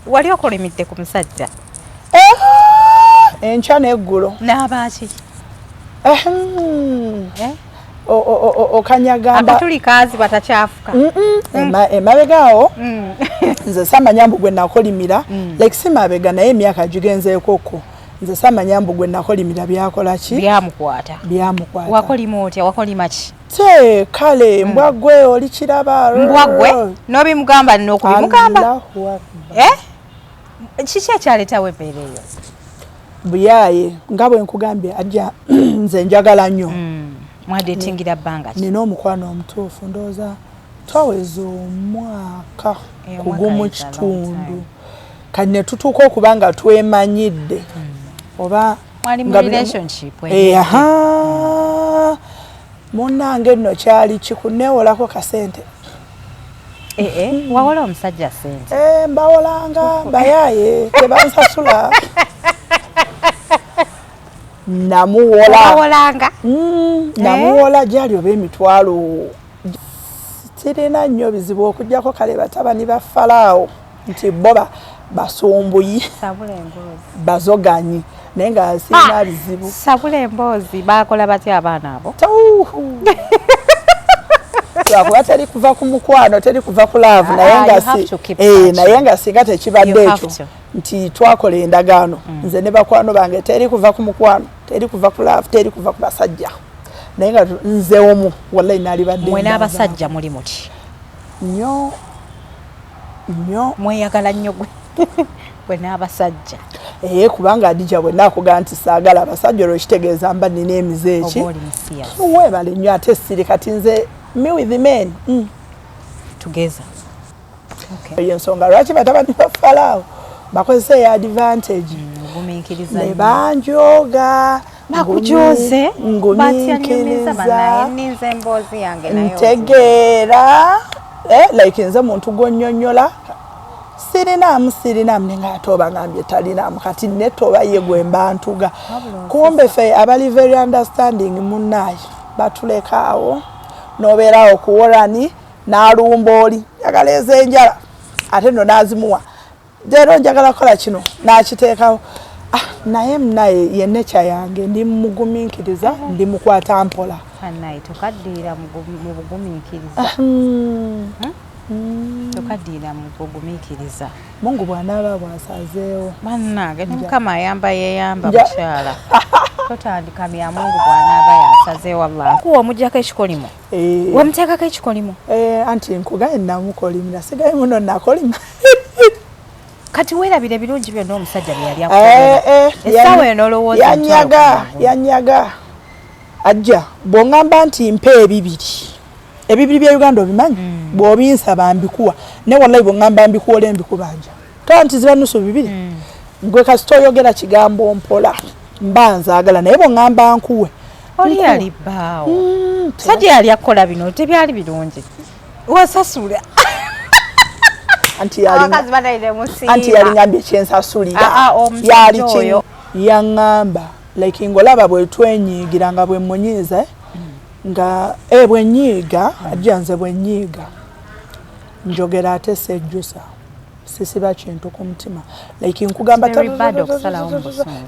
Wali okolimidde ku musajja? Eh, enkya n'eggulo. N'abaaki? Eh? Okanyagamba akatuli kazi batakyafuka. Emabega awo nze samanya mbu gwe nakolimira, like si mabega, naye emyaka gigenzeekoko, nze samanya mbu gwe nakolimira byakola ki. Byamukwata. Byamukwata. Wakolima otya? Wakolima ki? Te kale, mbwa gwe oli kiraba. Mbwa gwe n'obimugamba n'okubimugamba. Allahu Akbar. Eh? Kiki ekyaleetawo embeera eyo? Buyaaye, nga bwe nkugambye, ajja nze njagala nnyo. Mwadetingira bbanga ki? Nina omukwano omutuufu, ndowooza twaweza omwaka Eh, ku omwaka gumu is a long kitundu. time. Kati ne tutuuka okuba nga twemanyidde oba Mwali mu nga relationship? Eh, aha, munnange nno kyali kikuneewolako kasente. Eh, eh, wawola omusajja sente? Eh, mbawolanga, bayaaye tebansasula, namuwola. Wawolanga? Namuwola gyali oba 500,000. Sirina nnyo bizibu okugjako kale batabani ba Falaawo nti bo basumbuyi. Sabula emboozi. Bazoganyi, naye nga sirina bizibu. Sabula emboozi, bakola batya abaana abo? Tawuhu. Lwakuba teri kuva ku mukwano, teri kuva ku love, naye nga si eh, naye nga singa tekibadde ekyo nti twakola endagaano, nze ne bakwano bange, teri kuva ku mukwano, teri kuva ku love, teri kuva ku basajja, naye nga nze omu wallahi nalibadde. Mwe n'abasajja muli muti? Nnyo nnyo. Mweyagala nnyo gwe n'abasajja? Ee, kubanga Adija, bwe nakugaa nti saagala abasajja, olwo kitegeeza mba nina emize eki. Weebale nnyo, ate siri kati nze me with the men. Together. Eyo ensonga lwaki batabani ba Falaawo bakozesa eyo advantage ne banjoga. Bakujoze? Ngumiikiriza, ntegeera, eh, like nze muntu gwonnyonnyola sirinaamu, sirinaamu, naye nga ate oba ngambye talinaamu, kati netoba ye gwe mba ntuga. Kumbe fe abali very understanding, munaaye batuleka awo n'obeeraawo kuworani n'alumba oli njagala ez'enjala, ate nno n'azimuwa, leero njagala kukola kino n'akiteekawo. Ah, naye naye ye nature yange, ndi mugumiikiriza, ndi mukwata mpola. Tokaddiira mu bugumiikiriza. Tokaddiira mu bugumiikiriza. Mungu bw'anaaba bwasazeewo. Bannange, ne Mukama ayamba yeeyamba. Mukyala, totandika bya Mungu bw'anaaba yasazeewo. Allah kuwa omugyako ekikolimo. Eh. Wamuteekako ekikolimo? Eh, anti nkugaye namukolimira, sigaye muno nakolima. Kati weerabira ebirungi byonna omusajja bye yali Eh, akukolera. Essaawa eno olowooza Yanyaga, yanyaga. Ajja bw'oŋŋamba nti mpa ebibiri, ebibiri bya Uganda obimanyi, bw'obinsaba mbikuwa, ne wallahi bw'oŋŋamba mbikuwola embikubanja toa nti ziba nusu bibiri. Gwe kasita oyogera kigambo mpola mba nzaagala, naye bw'oŋŋamba nkuwe. Oli yali bbaawo. Musajja yali akola bino tebyali birungi, wasasula. Anti yalingambye kyensasulira. Ah, ah, yali yaŋŋamba like ngolaba bwe twenyiigira nga bwe munyiiza, eh? Nga e bwe nyiiga, ajja nze bwe nyiiga njogera ate sejjusa, sisiba kintu ku mutima, like nkugamba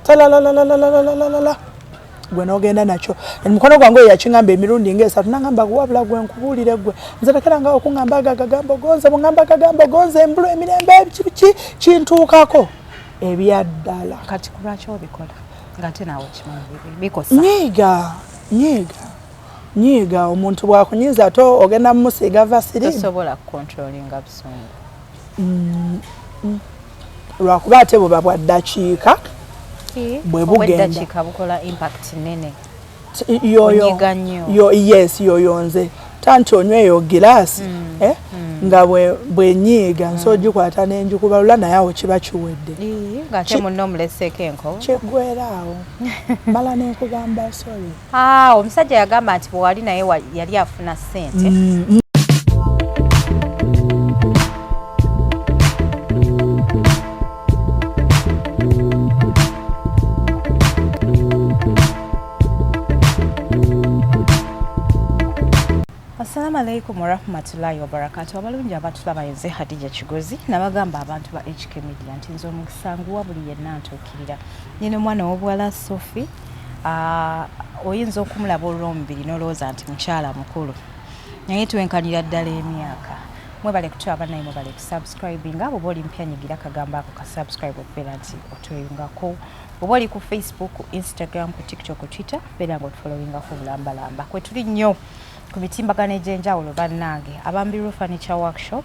talalalalalala, gwe n'ogenda nakyo. Mukono gwange oyo yakiŋŋamba emirundi ngaesatu, nagamba wabula gwe nkubuulire, gwe nze lekeranga okuŋŋamba ago agagambo gonze, bweŋŋamba agagambo gonze embulu emirembe ki kintuukako ebyaddala. Kati kulwaki obikola ng'ate naawe okimanyi bikosa? Nyiiga, nyiiga, nyiiga. Omuntu bwakunyiiza ate ogenda mumusiiga Vaseline. Tosobola kucontrollinga busungu? Lwakuba ate buba bwa ddakiika bwe bugenda. Obweddakiika bukola impact nene. Yoyo. Onyiga nnyo. Yo, yes, yoyo nze tanti onywa eyo giraasi, eh? Nga bwe nyiiga nso ogikwata nenjikubalula, naye awo kiba kiwedde. Ng'ate munno omuleseeko enkovu. Kiggwera awo, mala nenkugamba sorry. Ah, omusajja yagamba nti bwewali naye yali afuna ssente. Assalamu alaikum warahmatullahi wabarakatuh. Abalungi abatulaba, nze Hadija Kigozi. Nabagamba abantu ba HK Media nti nze omukisa nguwa buli yenna ntuukirira. Nina omwana ow'obuwala Sophie. Oyinza okumulaba olw'omubiri n'olowooza nti mukyala mukulu, naye twenkanira ddala emyaka. Mwebale kutulaba naye mwebale kusubscribinga. Bw'oba oli mpya, nyigira akagambo ako ka subscribe okubeera nti otweyungako. Bw'oba oli ku Facebook, ku Instagram, ku TikTok, ku Twitter, beera nga otufollowingako bulambalamba. Kwe tuli nnyo ku mitimbagano egy'enjawulo. Bannange, Abambiru Furniture Workshop,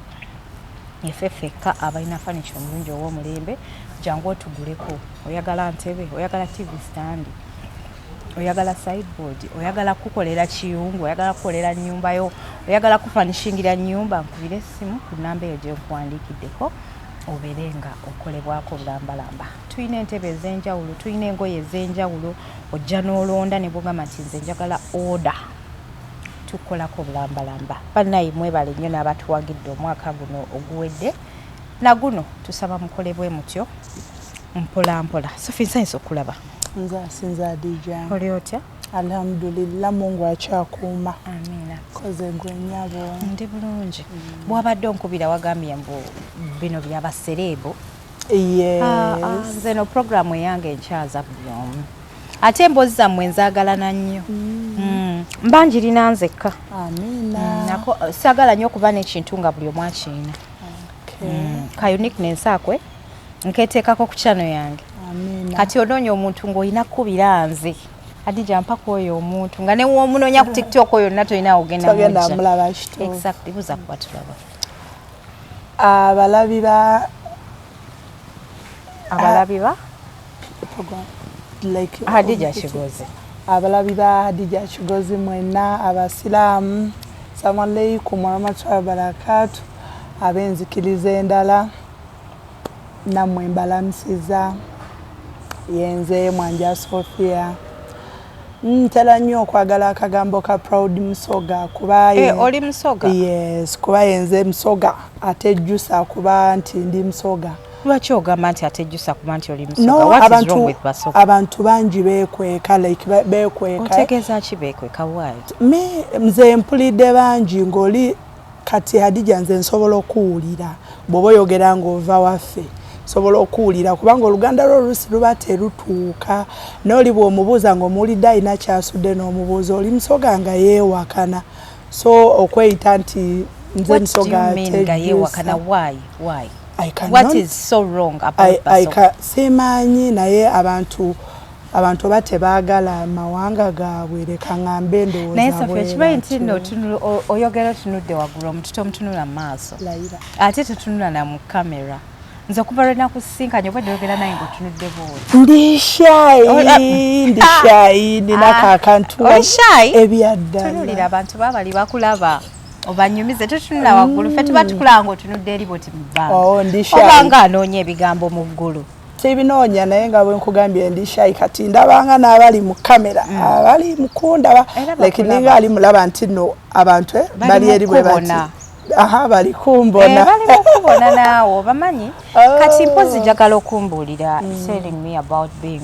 efe ffekka abalina furniture omulungi ow'omulembe. Jangu otuguleko. Oyagala ntebe, oyagala TV stand, oyagala sideboard, oyagala kukolera kiyungu, oyagala kukolera nnyumba yo, oyagala kufanishingira nnyumba, nkubira essimu ku namba eyo gyenkuwandiikiddeko obeere nga okolebwako bulambalamba. Tulina entebe ez'enjawulo, tulina engoye ez'enjawulo. Ojja n'olonda ne bwogamba nti nze njagala order, tukolako bulambalamba. Bannaye, mwebale nnyo n'abatuwagidde omwaka guno oguwedde naguno. Tusaba mukolebwe mutyo mpola mpola. Sofi, nsanyusa okulaba. Nze asinza, Adija. Oli otya? Alhamdulillah, Mungu akyakuuma. Amiina. Koze gwe, nnyabo? Ndi bulungi. Bwabadde onkubira wagambye mbu bino byaba celeb. Yes. Nze no programu eyange enkyaza buli omu, ate emboozi zammwe nzaagalana nnyo. Mba njirina nzekka. Amiina. Nako saagala nnyo okuba n'ekintu nga buli omu akirina. Ka uniqueness akwe nketeekako ku channel yange. Amiina. Kati onoonya omuntu ng'olina kkubira nze Hadija, mpaka oyo omuntu nga newomunoonya ku TikTok yonna tolina ogenda. Togenda mujja. Mulaba kituufu. Exactly. Buza kuba tulaba. Abalabi ba Abalabi ba program, like Hadija Kigozi. Abalabi ba Hadija Kigozi mwenna abasiraamu, salamu aleikum warahmatullahi wabarakatu. Ab'enzikiriza endala nammwe mbalamusiza. Yenze Mwanja Sofia. Ntera nnyo okwagala akagambo ka proud Musoga kuba Eh, oli Musoga? Yes, kuba yenze Musoga atejjusa kuba nti ndi Musoga. Lwaki ogamba nti atejjusa kuba nti oli Musoga? No, What is abantu, wrong with Basoga? abantu bangi beekweka, like beekweka. Otegeeza ki beekweka? Why? Me nze mpulidde bangi ng'oli kati Hadija, nze nsobola okuwulira bw'oba oyogera ng'ova waffe, nsobola okuwulira kubanga oluganda lwo oluusi luba terutuuka. N'oli bw'omubuuza ng'omuwulidde alina kyasudde, n'omubuuza oli Musoga nga yeewakana. So okweyita nti nze What do Musoga you mean nga yeewakana? tejjusa. Why? I cannot, What is so wrong about Basoga? Simanyi, naye abantu oba tebaagala mawanga gaabwe, leka ŋŋambe ndowooza Naye Sophie, bwe okimanyi nti nno batyo. oyogera otunudde waggulu, omuntu tomutunula mu maaso. Layira. Ate totunula na mu kamera. Nze okuva lwe nakusisinkanye obwedde oyogera naye ng'otunudde bwoti. Ndi shy. Ndi shy, ninako akantu. Oli shy? Ebyaddala. Tunuulira abantu baabali bakulaba, obanyumize. Totunula waggulu, ffe tuba tukulaba ng'otunudde eri bwoti mu bbanga. Oh, ndi shy. Obanga anoonya ebigambo mu ggulu. Sibinoonya, naye nga bwe nkugambye ndi shy. Kati ndabanga n'abali mu kamera, abali mu kundaba, Era like bakulaba. ninga ali mulaba nti nno abantu Bali bali mu eri bwe bati. kubona. Aha, bali kumbona. Eh, bali mu kubona naawe obamanyi. Oh. Kati mpozi njagala okumbuulira, telling me about being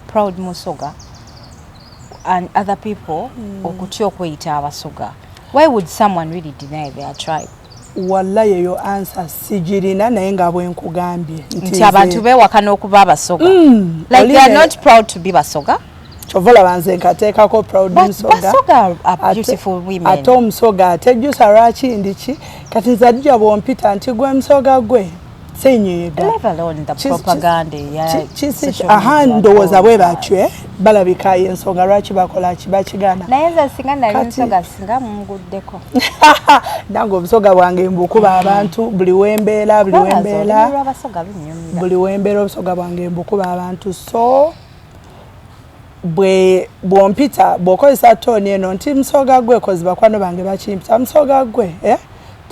proud Musoga and other people okutya okweyita Abasoga. Why would someone really deny their tribe? Wallahi eyo answer sigirina, naye nga bwe nkugambye nti abantu beewakana okuba Abasoga, like they are Oline- not proud to be Basoga. Kyova olaba nze nkateekako proud But Musoga. Basoga are beautiful women. Ate Omusoga atejjusa lwaki ndiki. Kati nze Adija bwompita nti gwe Musoga gwe, sinyiiga. Leave alone the propaganda ya social Aha, media. ndowooza bwe batyo, balabika ensonga lwaki bakola ki bakigaana. Naye nze singa nali Musoga, singa munguddeko. Nange obusoga bwange mbukuba abantu buli wembeera, buli Kubanga nze wembeera. olulimi lw'Abasoga lunnyumira. Buli wembeera obusoga bwange mbukuba abantu. So bwe bwompita, bw'okozesa tone eno nti Musoga gwe, kozi bakwano bange bakimpita Musoga gwe, eh?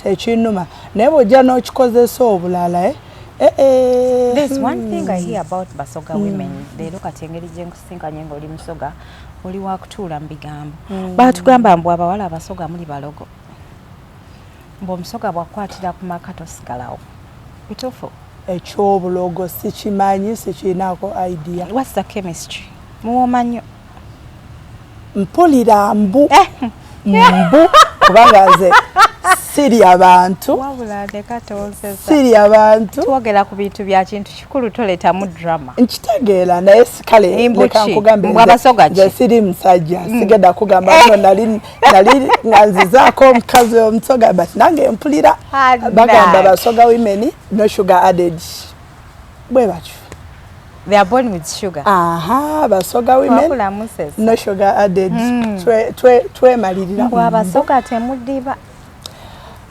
Tekinnuma, naye bw'ojja n'okikozesa obulala, eh? Eh, eh, There's one thing I hear about Basoga women. Leero kati engeri gye nkusinkanye ng'oli Musoga, oli wa kutuula mu bigambo. Baatugamba mbu abawala Abasoga muli balogo. Mbu Omusoga bw'akukwatira ku maka tosigalawo. Bituufu? Ekyobulogo sikimanyi, sikirinako idea. What's the chemistry? Muwooma nnyo. Mpulira mbu mbu Kubanga nze sirya bantu. Wabula ndeka tonsesa. Sirya bantu. Twogera ku bintu bya kintu kikulu, toleetamu drama. Nkitegeera, naye kale Mbu leka ki? nkugambe, Mbw Abasoga ki? nze siri musajja, sigenda kugamba no nali nga nzizaako omukazi omusoga, but nange mpulira Hanna. bagamba Basoga women, no sugar added, bwe batyo. They are born with sugar. Aha, Basoga women, Wabula musesa. no sugar added. Twemalirira. Mbw Abasoga temudiba.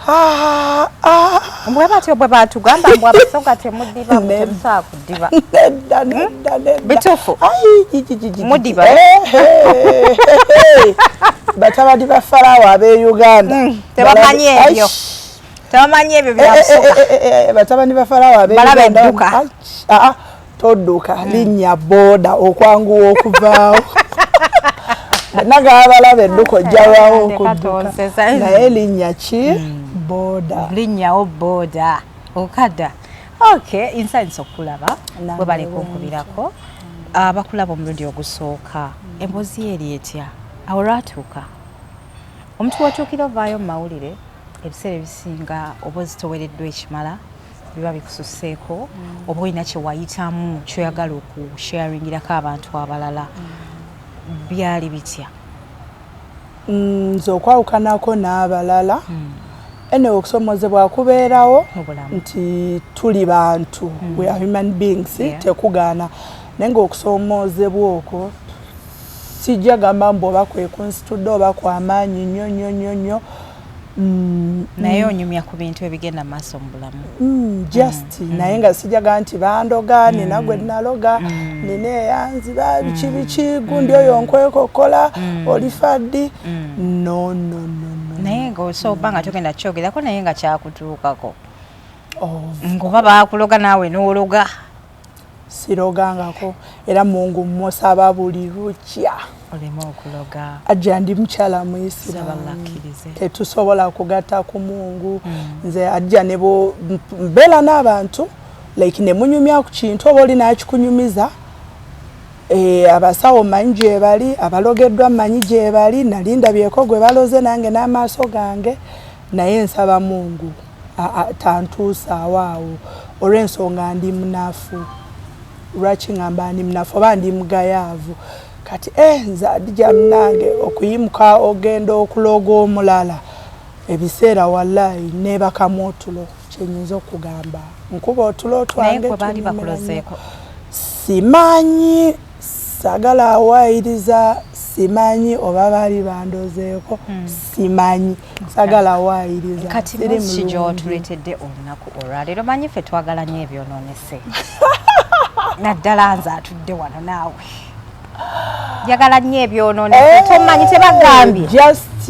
Ah, ah. Mbwe batyo bwe batugamba, mbw Abasoga temudiba, Nedda. temusobola kudiba. Nedda, nedda, nedda. Bituufu? Ai, gi, gi, gi, gi, Mudiba. Eh, eh, eh. Batabani ba Farawo ab'e Uganda Tebamanyi ebyo. Aish. Tebamanyi ebyo Eh, bya eh, Busoga. eh, eh, eh, batabani ba Farawo ab'e Balaba Uganda. edduka. Ai, ah, ah, todduka, linnya booda okwanguwa okuvaawo. Naga abalaba edduka ojjalwawo Ndeka okudduka. tonsesa. Naye linnya ki? Booda. Linnyawo booda okadda. Okay, nsanyusa okulaba. Nange. Bwe baleka okubirako abakulaba omulundi ogusooka, emboozi ye eri etya awo lwatuuka? Omuntu watuukira ovaayo mu mawulire, ebiseera ebisinga oba ozitowereddwa ekimala, biba bikususeeko, oba olina kye wayitamu kyoyagala okusharingirako abantu abalala. Byali bitya? Nze okwawukanako n'abalala, ene okusomozebwa kubeerawo Mu bulamu. nti tuli bantu, we are human beings. Tekugaana, naye ngaokusomozebwa okwo sijja gamba mbu oba kwe kunsitudde oba kwamaanyi nnyo nnyo nnyo nnyo. Naye onyumya ku bintu ebigenda maaso mu bulamu. Just naye nga sijaga nti bandoga, nina gwe naloga, nina eyanziba, biki biki, gundi oyo nkwekokola, oli faddi. No, no, no, no. Naye ngaosoba nga togenda kyogerako, naye nga kyakutuukako. Oh, ngaoba bakuloga naawe n'ologa. Sirogangako, era Mungu musaba buli lukya Oleme okuloga. Ajja, ndi mukyala Muisiramu. Saba akkirize. Tetusobola kugatta ku Mungu. Nze ajja ne mbeera n'abantu, like ne munyumya ku kintu oba oli nakikunyumiza. Abasawo mmanyi gye bali, abalogeddwa mmanyi gye bali, nali ndabyeko gwe baloze nange n'amaaso gange, naye nsaba Mungu tantuusaawo awo olw'ensonga ndi munafu. Lwaki ngamba ndi munafu oba ndi mugayaavu? Kati nze Adija munange, okuyimuka ogenda okuloga omulala, ebiseera wallayi neebakamu otulo. Kyenyinza okugamba, nkuba otulo Naye twange gwe baali tunyumira nnyo. bakulozeeko? Simanyi, sagala awaayiriza, simanyi oba baali bandozeeko, simanyi, sagala awaayiriza. Kati Siri muki mulungi. gy'otuleetedde olunaku olwaleero? Manyi ffe twagala nnyo ebyonoonese, naddala nze atudde wano naawe, njagala nnyo ebyonoonese. Tomanyi tebagambye? Just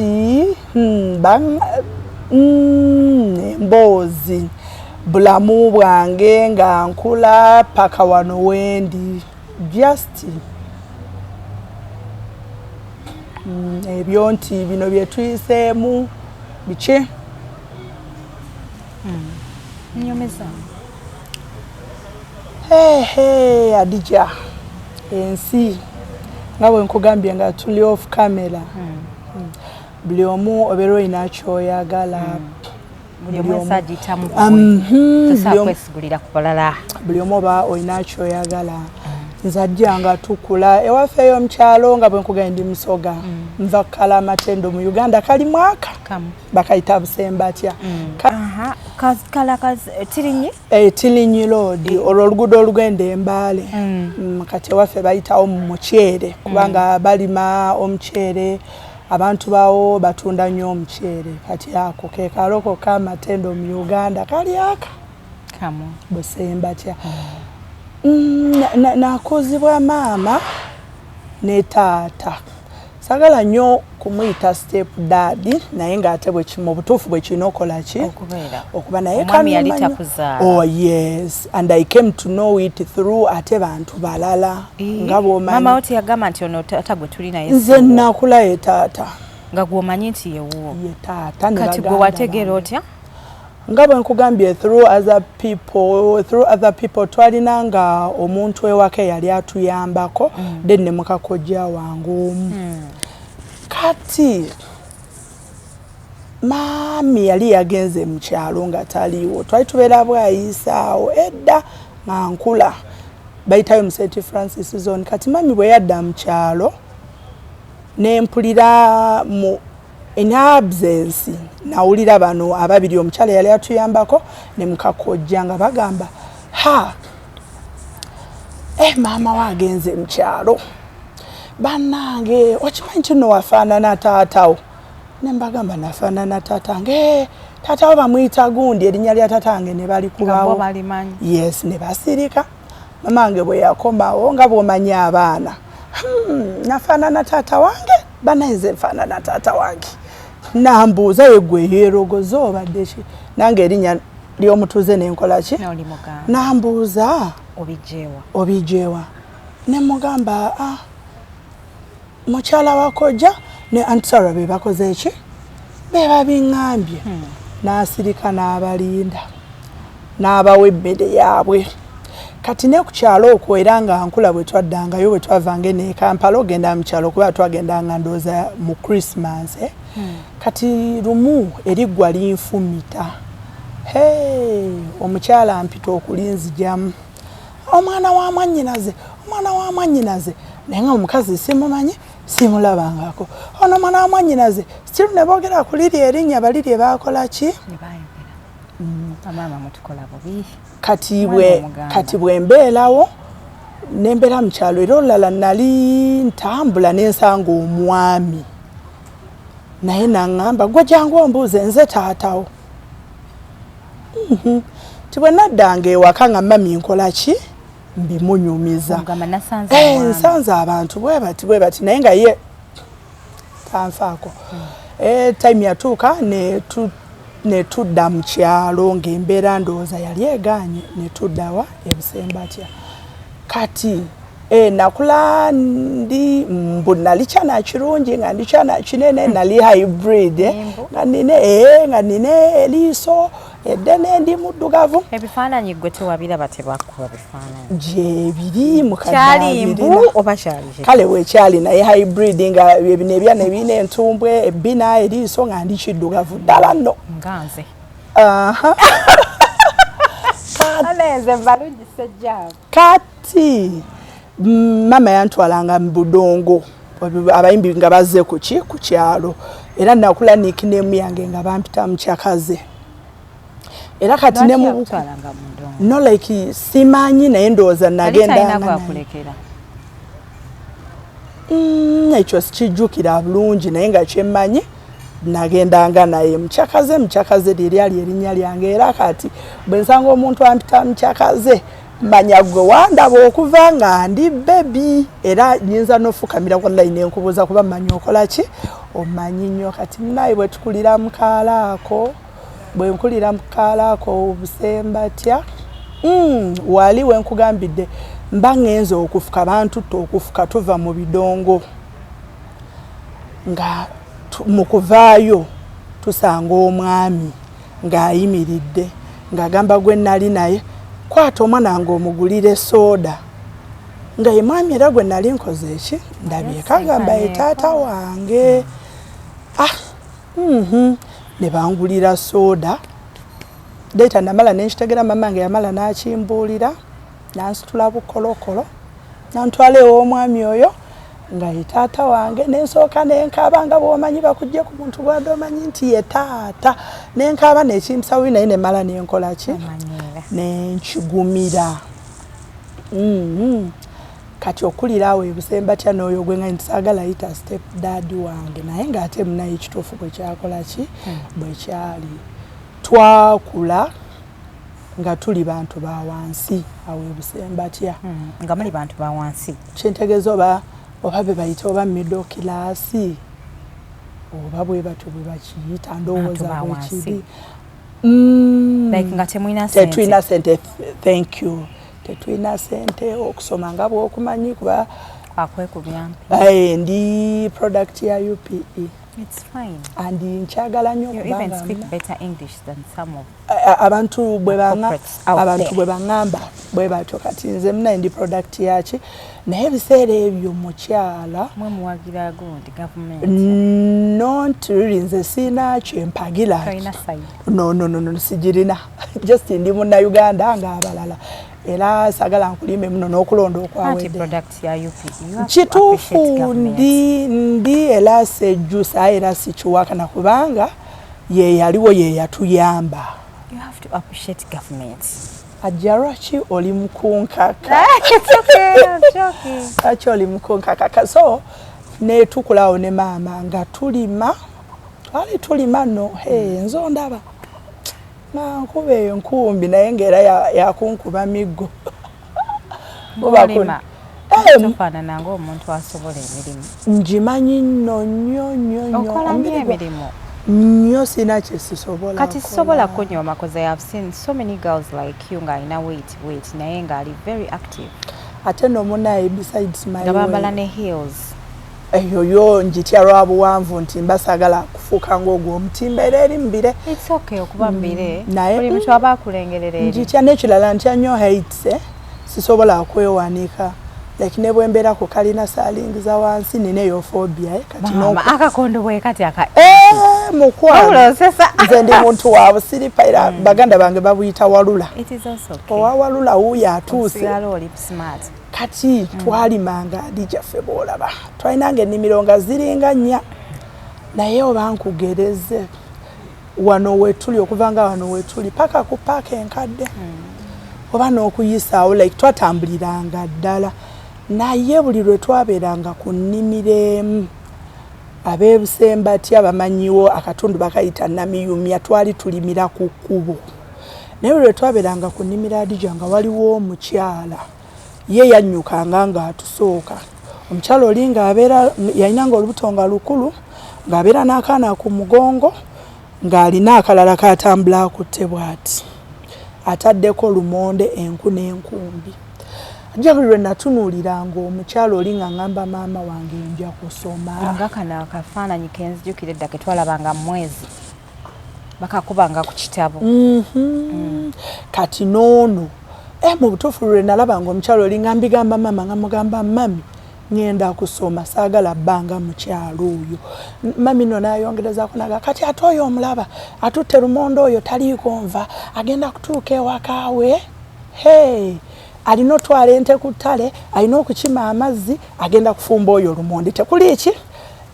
emboozi bulamu bwange nga nkula paka wano wendi, just ebyo nti bino bye tuyiseemu biki. Nyumeza. Hey, Adija, ensi nga bwe nkugambye nga tuli off camera, buli omu obeera olina kyoyagala. Buli omu ensi agiyitamu. Tosobola kwesigulira ku balala. Buli omu oba olina kyoyagala. Nze ajja nga tukula ewaffe eyo mukyalo, nga bwe nkugambye ndi Musoga, nva Kalamatendo mu Uganda, kali mwaka bakayita Busembatya. Tirinyi? Tirinyi Road, olwo oluguudo olugenda Embaale. Kati ewaffe bayitawo mu muceere kubanga balima omuceere, abantu bawo batunda nnyo omuceere. Kati ako ke kaloko k'Amatendo mu Uganda, kali aka Busembatya. Nakuzibwa maama ne taata. Sagala nnyo kumuyita step dad, naye ng'ate mu butuufu bwe kirina okukola ki okuba naye. Oh yes, and I came to know it through ate bantu balala. Nga bwomanyi teyagamba nti ono taata gwe tuli naye? Nze nakula ye taata. Nga gwomanyi nti yewuwo? Ye taata. Kati gwe wategeera otya? Nga bwe nkugambye, through other people. Twalina nga omuntu ewaka eyali atuyambako, then ne mukakojja wange omu. Kati Maami yali yagenze mu kyalo nga taliiwo. Twali tubeera Bwayisaawo edda nga nkula, bayitayo mu St Francis Zone. Kati mami bwe yadda mu kyalo, nempulira mu in absence, nawulira bano ababiri, omukyala yali atuyambako ne mukakojja, nga bagamba, "Ha, maama we agenze mu kyalo. Bannange, okimanyi kino wafaanana taatawo?" Ne mbagamba, "Nafaanana taatange?" "Taatawo bamuyita gundi." Erinnya lya taatange ne balikubawo. Yes, ne basirika. Mama wange bwe yakomawo, nga bw'omanyi abaana, "Nafaanana taata wange, banaye nfaanana taata wange." Nambuuza, "Yegwe yeerogoza obadde ki?" Nange erinnya ly'omutuuze nenkola ki? Nambuuza, "Obijeewa?" Ne mugamba, "Ah, mukyala wa kojja ne Aunt Sarah be bakoze eki, be babiŋŋambye." N'asirika n'abalinda n'abawa emmere yaabwe. Kati ne ku kyalo okwo era nga nkula, bwe twaddangayo, bwe twavanga eno e Kampala ogenda mu kyalo, kuba twagendanga ndowooza mu Christmas, eh? Kati lumu eriggwa linfumita. Hey, omukyala mpita okulinzijamu, "Omwana wa mwannyinaze, omwana wa mwannyinaze." Naye nga omukazi simumanyi, simulabangako. "Ono omwana wa mwannyinaze." Still ne boogera ku liri erinnya, bali lye baakola ki. Kati bwe mbeerawo, nembeera mu kyalo, era olulala nali ntambula nensanga omwami, naye naŋŋamba, "Gwe jangu ombuuze, nze taatawo." Ti bwe naddanga ewaka nga mami nkola ki, mbimunyumiza, "Nsanze abantu bwe bati bwe bati," naye nga ye tanfaako. Time yatuuka ne tudda mu kyalo, ng'embeera ndowooza yali egaanye, ne tuddawa ebusembatya. Kati nakula ndi mbu nali kyana kirungi, nga ndi kyana kinene, nali hybrid, nga nina eriiso eddene, ndi muddugavu. Ebifaananyi gwe tewabiraba? Tebakuba bifaananyi? Gyebiri. Kyali mbu oba kyali? Kale bwekyali, naye hybrid, nga bino ebyana ebirina entumbwe, ebbina, eriiso, nga ndi kiddugavu ddala nno. Nga nze. Aha. Nze balungi sejjaawo. Kati mama yantwalanga mu budongo, abayimbi nga bazze kuki ku kyalo, era nakula nickname yange nga bampita Mukyakaze. Era kati ne mu no, like simanyi, naye ndowooza nagenda. Ekyo sikijjukira bulungi, naye nga kyemmanyi nagendanga naye. Mukyakaze, Mukyakaze lyeryali erinnya lyange. Era kati bwe nsanga omuntu ampita Mukyakaze, manya gwe wandaba okuva nga ndi baby. Era nyinza nofukamira wallayi nenkubuuza, kuba manya okola ki, omanyi nnyo. Kati munaye, bwe tukulira mukaala ako, bwe nkulira mukaala ako obusembatya, wali wenkugambidde mba ŋŋenza okufuka, bantutta okufuka, tuva mu bidongo, nga mu kuvaayo tusanga omwami ng'ayimiridde, ng'agamba gwe nali naye, "Kwata omwana wange omugulire sooda." Nga ye mwami era gwe nali nkoze eki, ndabye kagamba ye taata wange. Ah, Ne bangulira sooda. Later namala nenkitegera, mama nge yamala n'akimbuulira, nansitula bukolokolo nantwala ew'omwami oyo nga ye taata wange. Nensooka nenkaaba, nga bwomanyi bakujje ku muntu gwadde omanyi nti ye taata, nenkaaba nekimsawi, naye nemala nenkola ki, nenkigumira. Kati okulira awo ebusembatya n'oyo gwe nga ntisaagala yita step dad wange, naye ng'ate munaye ekituufu bwe kyakola ki, bwe kyali. Twakula nga tuli bantu ba wansi awo ebusembatya. Nga muli bantu ba wansi? Kyentegeeza oba be bayita oba middle class, oba bwe batyo bwe bakiyita, ndowooza bwekiri. Like nga temulina? Tetulina sente, thank you, tetulina sente. Okusoma nga bwokumanyi kuba ndi product ya UPE. It's fine. And nkyagala nnyo. Kubanga abantu bwe baŋŋamba. Bwe batyo. Kati nze munaye ndi product yaki, naye ebiseera ebyo mukyala Mwe muwagira gundi gavumenti? Not really, nze siina kyempagira. Tolina side? No, no, no, no, sigirina. Just ndi Munnayuganda ng'abalala, era sagala nkulime muno n'okulonda Anti okwawedde. product ya UPE, you have to appreciate Kituufu. government. Ndi era sejjusa, era sikiwakana, kubanga ye yaliwo, ye yatuyamba. You have to appreciate government. Ajja, lwaki oli mukunkaka? It's okay, I'm joking. Lwaki oli mukunkakaka? So netukulawo ne maama nga tulima, twali tulima nno. Hey, nze ondaba nga nkuba enkumbi, naye ngaera yakunkuba miggo. Ng'olima? Eh, Tofaanana ng'omuntu asobola emirimu. Ngimanyi nno nnyo nnyo nnyo. Okola nnyo Omubiri emirimu. Nnyo, sina kyesisobola. Kati sisobola kunyooma, 'cause I have seen so many girls like you ng'alina weight naye ng'ali very active. Ate nomunaye, besides my Nga bambala weight, ne heels. Eyo yo njitya lwa buwanvu, nti mba saagala kufuuka ng'ogwo omutimba era eri mubire. It's okay okuba mubire. Naye Buli muntu aba akulengerera eri. Njitya. N'ekirala, ntya nnyo heights, eh? Sisobola kwewanika, like ne bwe mbeera ku kalina saalingiza wansi, nina eyo phobia, eh? Kati Maama, akakondo bwe kati aka Eh, mukwano. Wabula osesa. Nze ndi muntu wa busiripa, era baganda bange babuyita walula. It is also okay. Owa walula wuuyo atuuse. Osigala oli smart. Kati twalimanga adi gyaffe, boolaba twalinanga ennimiro nga ziringa nnya, naye oba nkugereze wano wetuli, okuva nga wano wetuli paka ku paaka enkadde oba n'okuyisaawo, like twatambuliranga ddala. Naye buli lwe twabeeranga ku nnimiro emu, ab'ebusembatya bamanyiwo akatundu bakayita Namiyumya, twali tulimira ku kkubo. Naye buli lwe twabeeranga ku nnimiro, Adija, nga waliwo omukyala, ye yannyukanga ng'atusooka. Omukyala oli ng'abeera yalinanga olubuto nga lukulu, ng'abeera n'akaana ku mugongo, ng'alina akalala k'atambula akutte bw'ati, ataddeko lumonde, enku n'enkumbi. Ajja, buli lwe natunuuliranga omukyala oli nga ŋŋamba maama wange, nja kusoma. Nga kano akafaananyi kenzijukira edda ke twalabanga mwezi, bakakubanga ku kitabo. Kati noono, mu butuufu lwe nalabanga omukyala oli nga mbigamba maama, nga mugamba, "Mami, ŋŋenda kusoma, saagala bbanga mukyalo oyo." Mami no nayongerezaako naga, "Kati ate oyo omulaba atutte lumonde oyo, taliiko nva, agenda kutuuka ewaka we, hey, alina otwala ente ku ttale, alina okukima amazzi, agenda kufumba oyo lumonde, tekuli ki."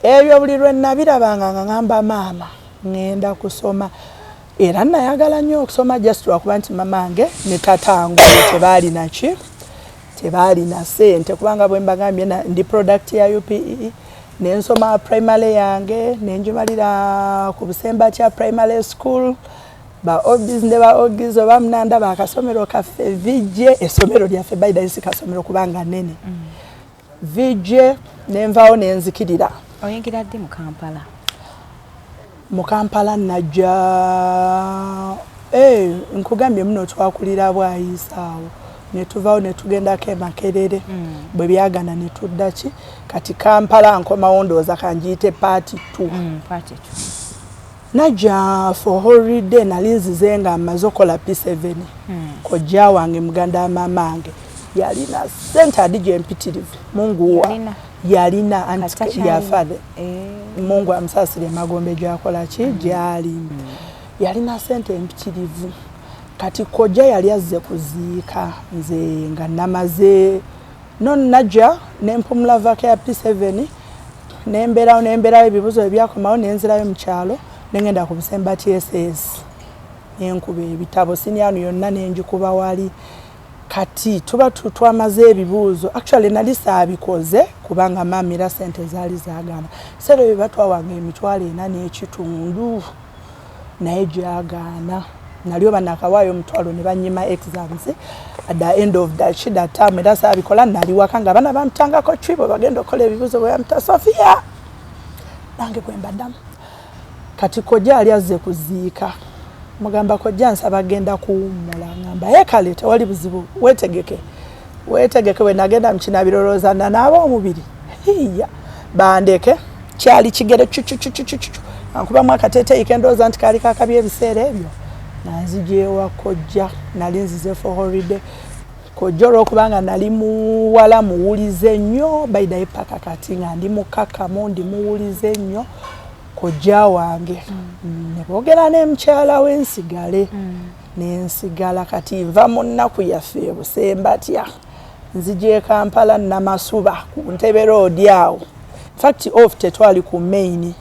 Ebyo buli lwe nabirabanga nga ŋŋamba maama, ŋŋenda kusoma. Era nayagala nnyo okusoma, just lwakuba nti mamange ne tatange tebaalina ki, tebaalina ssente, kubanga bwe mbagambye ndi product ya UPE. Nensoma primary yange nenjimalira ku Busembatya Primary School. Ba obis ne ba ogis oba munanda bakasomero kaffe VJ, essomero lyaffe baida si kasomero kubanga nene, VJ. Nenvaawo nenzikirira. Oyingira ddi mu Kampala? Mu Kampala najja, nkugambye muno twakulira Bwayisaawo, netuvaawo netugendako e Makerere. Bwe byagana netudda ki, kati Kampala nkomawo, ndowooza kanjiyite part two. Part two. Najja for holiday, nali nzize nga mmaze okukola P7. Kojja wange, muganda wa mamange, yalina sente adija empitirivu. Mungu wa Yalina? Yalina anti Kati takyalina? Yafa. Eh. Mungu amusaasire emagombe gyakola ki gyali. Yalina sente empitirivu. Kati kojja yali azze kuziika nze nga namaze no, najja nempumula vaka ya P7, nembeerawo nembeerawo, ebibuzo ebyakomawo nenzirayo mu kyalo, nengenda ku Busemba TSS, nenkuba ebitabo siniano yonna nenjikuba wali. Kati tuba twamaze ebibuuzo, actually nali saabikoze kubanga maama era sente zaali zaagaana. Seera ebyo batwawanga 450,000, naye gyagaana. Nali oba nakawaayo 100 ne banyima exams at the end of the shida term. Era saabikola, nali waka nga abaana bampitangako cwi bwe bagenda okukola ebibuuzo, bwe bampita Sofia nange bwe mbaddamu. Kati kojja ali azze kuziika, mugamba, "Kojja, nsaba genda kuwummula." Ngamba, "Ye kale, tewali buzibu, weetegeke, weetegeke." Bwe nagenda mu kinabiro, nanaaba omubiri, hiya, bandeke, kyali kigere cucucucucucu, ankubamu akateeteeyi kendowooza nti kaali kakabi ebiseera ebyo. Nanzija ewa kojja, nali nzize for holiday. Kojja olwokubanga nali muwala muwulize nnyo, baidaye paka kati nga ndi mukakamu, ndi muwulize nnyo. Kojja wange ne boogera ne mukyala we nsigale, nensigala. Kati nva mu nnaku yaffe ebusembatya, nzija e Kampala Namasuba ku Ntebe Road awo, fact off tetwali ku main.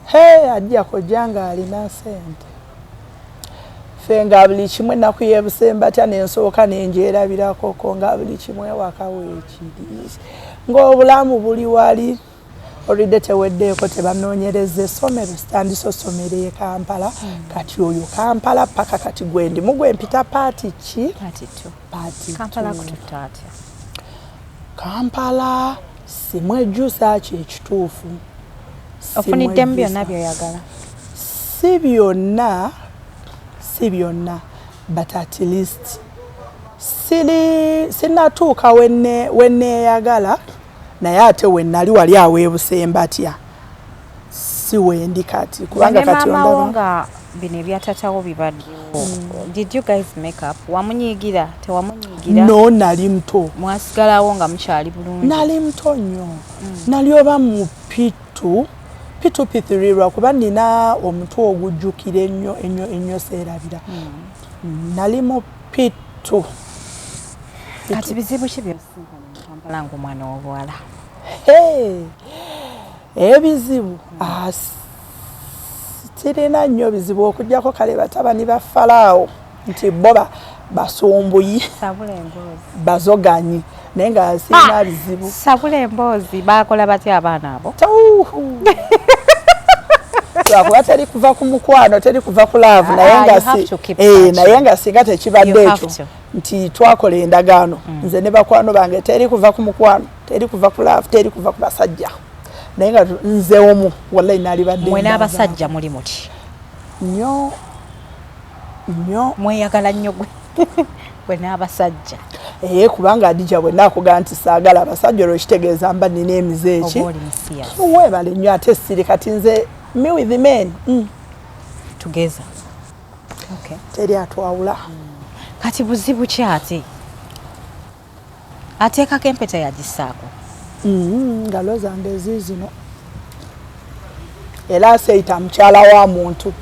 He, ajja kojja nga alina sente, ffe nga buli kimu ennaku y'ebusembatya nensooka nenjeerabirakoko nga buli kimu ewaka weekiri, ng'obulamu buli wali olidde teweddeeko, tebanoonyereza essomero, sitandise osomero e Kampala. Kati oyo Kampala paka kati gwendimu gwempita part ki? Part two. Part Kampala two. Kututte atya? Kampala simwejjusa, kyekituufu. Ofuniddemu Simwejjusa. byonna byoyagala? Si byonna, si byonna, but at least siri sinatuuka wenneeyagala, naye ate wenali wali aweebusembatya si wendi kati, kubanga ne kati maama wo ondaba. Nga bino ebyatatawo bibaddewo, did you guys make up? Wamunyiigira, tewamunyiigira? No, nali muto. Mwasigalawo nga mukyali bulungi? Nali muto nnyo, nali oba mu P2, P2, P3, lwakuba nina omutwe ogujjukira ennyo ennyo ennyo, seerabira. Nali mu P2. Kati bizibu ki byosinkanye mu Kampala ng'omwana w'obuwala? Hey, ebizibu, ah, sirina nnyo bizibu okugjako kale batabani ba Falaawo nti bo basumbuyi. Sabula emboozi. Bazoganyi, naye nga sirina bizibu. Sabula emboozi, bakola batya abaana abo? Tawuhu. Lwakuba teri kuva ku mukwano, teri kuva ku love, naye Ah, nga you have si to keep eh, searching. Naye nga singa tekibadde You have ekyo to. Nti twakola endagaano nze ne bakwano bange, teri kuva ku mukwano, teri kuva ku love, teri kuva ku basajja, naye nga nze omu wallahi nalibadde Mwe ndaba. n'abasajja muli muti? Nnyo nnyo. Mweyagala nnyo gwe gwe n'abasajja? Ee, kubanga Adija bwe naakugaa nti saagala abasajja, olwo kitegeeza mba nina emize eki. Oba oli musiyasi. Weebale nnyo, ate siri kati nze me with the men. Together, okay. Teri atwawula. Kati buzibu ki ate? Ateekako empeta, yagisaako? Ngalo zange ziizino, era seyita mukyala wa muntu,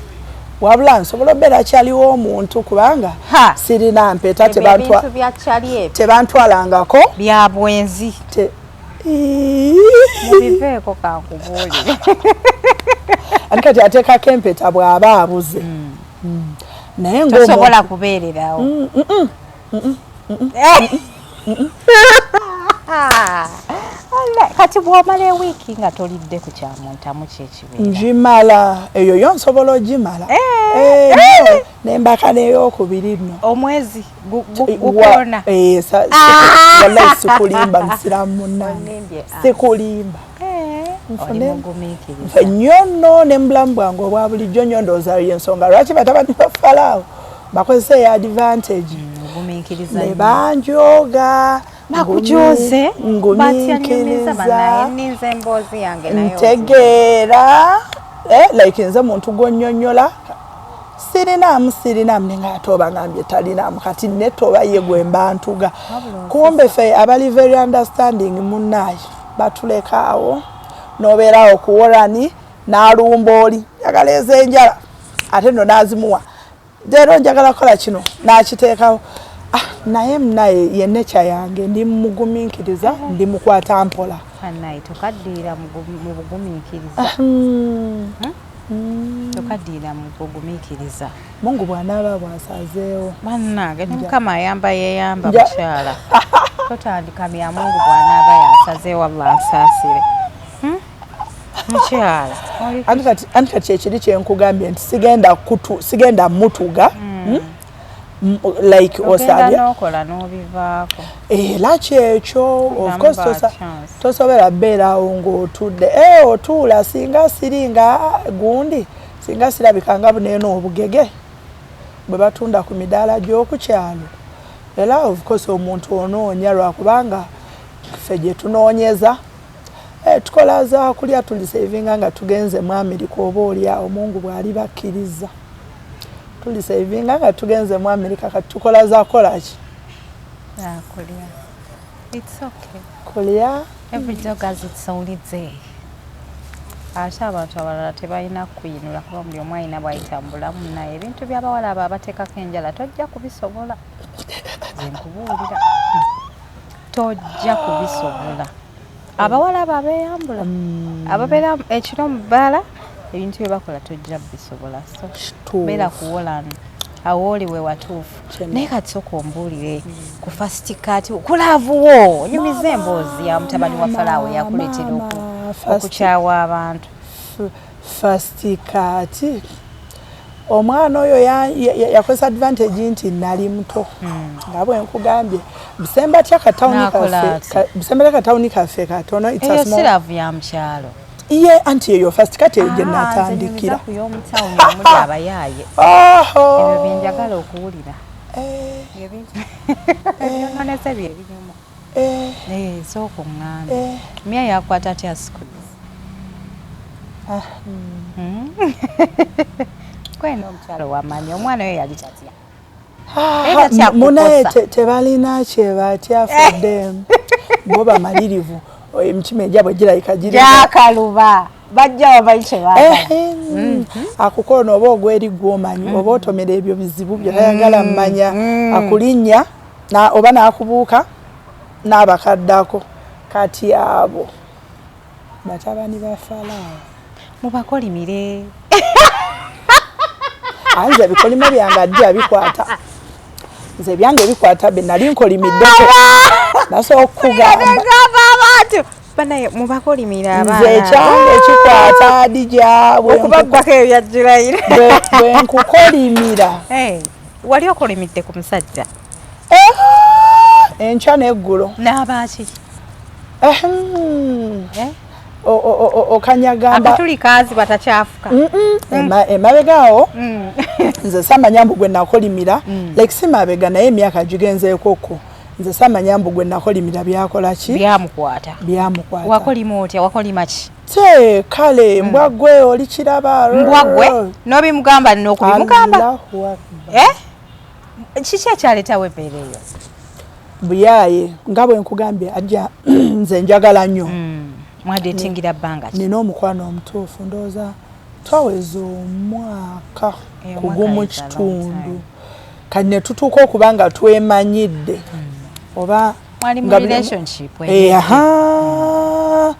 wabula nsobola obeera kyaliwo omuntu kubanga Ha! sirina mpeta. Ebyo ebintu bya kyali ebyo Tebantwalangako. Bya bwenzi. Mubiveeko, kankubuulire. Ati kati ateekako empeta bw'aba abuze. Naye Tosobola ng'omuntu kubeererawo. Allah, kati bw'omala ewiiki nga tolidde ku kyamuntamu, kyekibeera? Njimala eyo yo, nsobola ogimala. Eh, Eh, no, nembaka n'eyokubiri nno. Omwezi gukoona. Eh, wallahi sikulimba, musiraamu munnange. Onimbye, ah. Sikulimba. Eh, oli mugumiikiriza. Nfe nnyo nno ne mubulamu bwange obwa bulijjo nnyo, ndowooza yensonga lwaki batabani ba Falaawo bakozesa eyo advantage. Ogumiikiriza Ne nnyo. banjooga. Bakujoze batya? Nyumiza. Ngumiikiriza. Banaye ninze emboozi yange naye. Ntegeera, eh, like nze muntu gwonnyonnyola, sirinaamu, sirinaamu, naye nga ate oba ngambye talinaamu, kati netoba ye gwe mba ntuga. Kumbe ffe abali very understanding munnaye batulekaawo, n'obeeraawo ku worani n'alumba oli njagala ez'enjala, ate nno n'azimuwa, leero njagala kukola kino n'akiteekawo. Ah, naye munaye ye nature yange, ndi mugumiikiriza, ndi mukwata mpola. Banaye tokaddiira mu bugumiikiriza. Tokaddiira mu bugumiikiriza. Mungu bw'anaaba bw'asazeewo. Bannange ne Mukama ayamba yeeyamba. Mukyala, totandika bya Mungu bw'anaaba yasazeewo. Allah ansaasire. Mukyala Anti kati kyekiri kyenkugambye nti sigenda kutu, sigenda mutuga. Like ogenda osabye n'okola n'obivaako. Era kyekyo, of course. Ba chance. Tosobola beeraawo ng'otudde. Eh, otuula singa siri nga gundi, singa sirabika nga buneeno obugege bwe batunda ku midaala gy'oku kyalo. Era of course omuntu onoonya, lwakubanga ffe gye tunoonyeza, eh, tukola za kulya, tulisavinga nga tugenze mu Amerika, oba oli awo Mungu bw'ali bakkiriza, tulisavinga nga tugenze mu Amerika. Kati tukola za kukola ki? Kulya. It's okay. Kulya. Every dog has its own day. Ate abantu abalala tebalina kuyinula kuba buli omu alina bw'ayitambulamu, naye ebintu by'abawala abo abateekako enjala tojja kubisobola. Nze nkubuulira, tojja kubisobola. Abawala abo abeeyambula, ababeera ekiro mu bbaala, ebintu bye bakola tojja bisobola. So beera kuwolano awo oli we watuufu. Naye kati sooka ombuulire ku first cut, ku love wo, onyumiza emboozi ya mutabani wa Falaawo yakuleetera okukyawa abantu. First cut, omwana oyo yakozesa advantage nti nali muto. Nga bwe nkugambye, Busembatya katawuni kaffe, Busembatya katawuni kaffe katono. Eyo si love ya mukyalo. Ye anti eyo first cut eyo gye natandikira. Ku y'omutawuni omuli abayaaye, ebyo byenjagala okuwulira. Ebyononese bye birimu. Sooka oŋŋambe, mya yakwata atya squeeze? Kwena omukyalo wamanyi omwana oyo yali tatya? Munaye tebalina kyebatya for them, bo bamalirivu, emitima egyabwe girabika. Gyakaluba, bajja bamanyi kyebaagala. Akukoona oba ogweri gwomanyi oba otomera, ebyo bizibu byetayagala mmanya. Akulinnya oba n'akubuuka n'abakaddako. Kati abo batabani ba Falaawo. Mubakolimire. Anze ebikolimo byange ajja bikwata, nze ebyange bikwata. Be nali nkolimiddeko nasobola okukugamba. Abantu banaye mubakolimire. Nze ekyange kikwata, Adija. Okubaggwako ebyajjirayira. Bwe nkukolimira. Wali okolimidde ku musajja? Enkya n'eggulo. N'abaaki? Okanyagamba. Akatuli kazi batakyafuka. Emabega awo nze samanya mbu gwe nakolimira, like si mabega naye emyaka gigenzeekoko, nze samanya mbu gwe nakolimira byakola ki. Byamukwata. Byamukwata. Wakolima otya? Wakolima ki? Te kale, mbwa gwe oli kiraba. Mbwa gwe n'obimugamba n'okubimugamba? Allahu Akbar. Eh? Kiki ekyaleetawo embeera eyo? Buyaaye, nga bwe nkugambye, ajja nze njagala nnyo. Mwadetingira bbanga ki? Nina omukwano omutuufu, ndowooza twaweza omwaka Omwaka kugumu is a long kitundu. time. Kati ne tutuuka okuba nga twemanyidde oba Mwali mu nga relationship? Aha,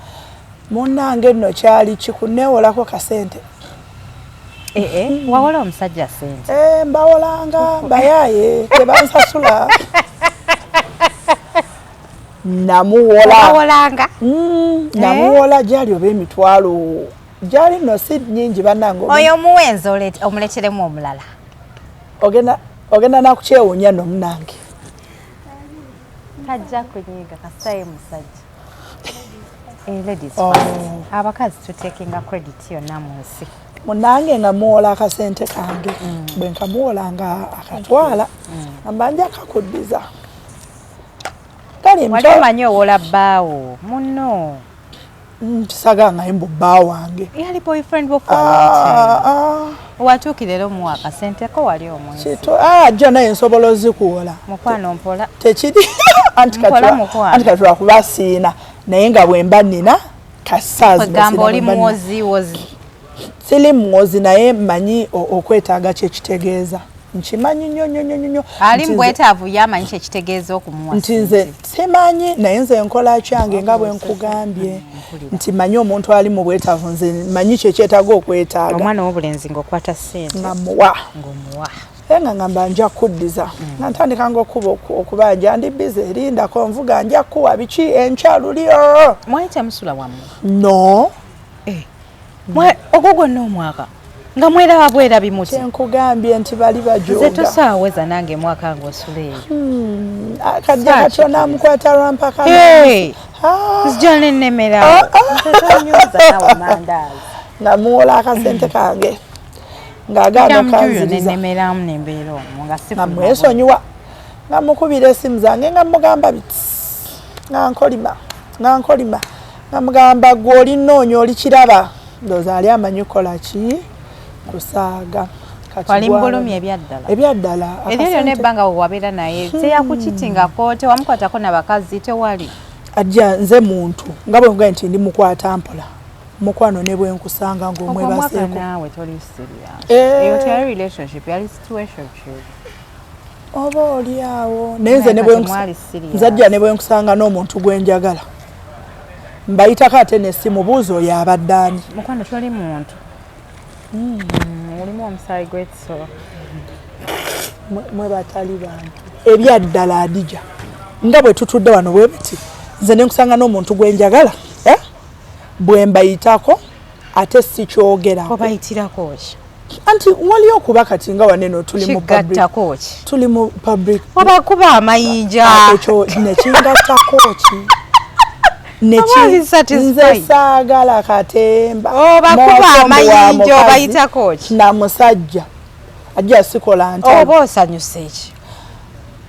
munnange nno kyali kikuneewolako kasente. Wawola omusajja sente? Eh, mbawolanga, bayaaye tebansasula, namuwola. Wawolanga? Namuwola gyali oba emitwalo gyali nno si nyingi bannange. Oyo omuwenzi omuleteremu omulala. Ogenda nakukyewuunya nno munange. Tajja kunyiiga kasitaye musajja. Ladies Oh. first. Abakazi tutekinga credit yonna mu nsi. Munange nga muwola akasente kange, bwe nkamuwola nga akatwala, amba nja kakuddiza kale. Wali omanyi owola bbaawo munno? Kisaga nga mbu bba wange. Yali boyfriend wo for a long time. Watuukira era omuwa akasente ko, wali omwezi? Ajja naye nsobola ozikuwola. Mukwano mpola. Tekiri anti. Mpola, mukwano. Anti kati lwakuba siina, naye nga bwe mba nina kasaazi. Kwegamba oli muwozi wozi? Siri muwozi, naye mmanyi okwetaaga kyekitegeeza, nkimanyi nnyo nnyo nnyo nnyo. Ali Nti mu bwetaavu, yamanyi kyekitegeeza okumuwa nti nze simanyi, naye nze nkola kyange nga bwe nkugambye nti manyi omuntu ali mu bwetaavu, nze manyi kyekyetaaga okwetaaga. Omwana ow'obulenzi ng'okwata ssente nga muwa. Ng'omuwa. Era nga ngamba nja kuddiza, nga ntandika nga okuba okubanja, ndi busy, erindako nvuga, nja kuwa biki enkya luli, oh. Mwali temusula wamu? No. Ogwo gwonna omwaka nga mweraba bwerabi muti? Kyenkugambye nti bali Nze bajoga. Tosaaweza nange mwaka ng'osula eyo. Kajja katona amukwata lwampaka. Hey! Ah, Nzija nennemerawo, tonyuza nawe mandaazi. Nga muwola akasente kange ng'agaana Jamujuyo okanziriza. Nennemeramu nembeera omwo nga Nga sifuna. mwesonyiwa, nga mukubira esimu zange, nga mugamba biti, nga nkolima, nga nkolima, nga mugamba gwe oli nnoonya oli kiraba, ndowooza ali amanyi kukola ki, kusaaga. Kati Wali gwala- mbulumi ebyaddala. Ebyaddala. Eryo lyonna Akasente- ebbanga wewabeera naye teyakukitingako, tewamukwatako nabakazi, tewali? Ajja, nze muntu nga bwe nkugaye nti ndi mukwata mpola, mukwano, ne bwe nkusanga Ogwo omwaka ng'omwebaseeko. Naawe toli serious. Eh. Eyo teyali relationship, yali situationship. Oba oli awo, naye nze ne Naye bwe kati mwali serious. nze ajja, ne bwe nkusanga n'omuntu gwe njagala, mbayitako ate nesimubuuza oyo abadde ani. Mukwano, toli muntu. Mulimu omusaayi gw'ekisolo. Mwe batali bantu ebyaddala. Adija, nga bwe tutudde wano bwe biti, nze ne nkusanga n'omuntu gwe njagala, eh? Bwe mbayitako ate sikyogerako. Obayitirako ki? Anti wali okuba kati nga waneno tuli mu public, Kigattako ki? tuli mu public. Obakuba amayinja. Ekyo nekingattako ki? Oba oli satisfied? Nze saagala katemba. Obakuba Mwasombo wa amayinja, mukazi obayitako ki? na musajja ajja sikola ntalo. Oba osanyuse ki?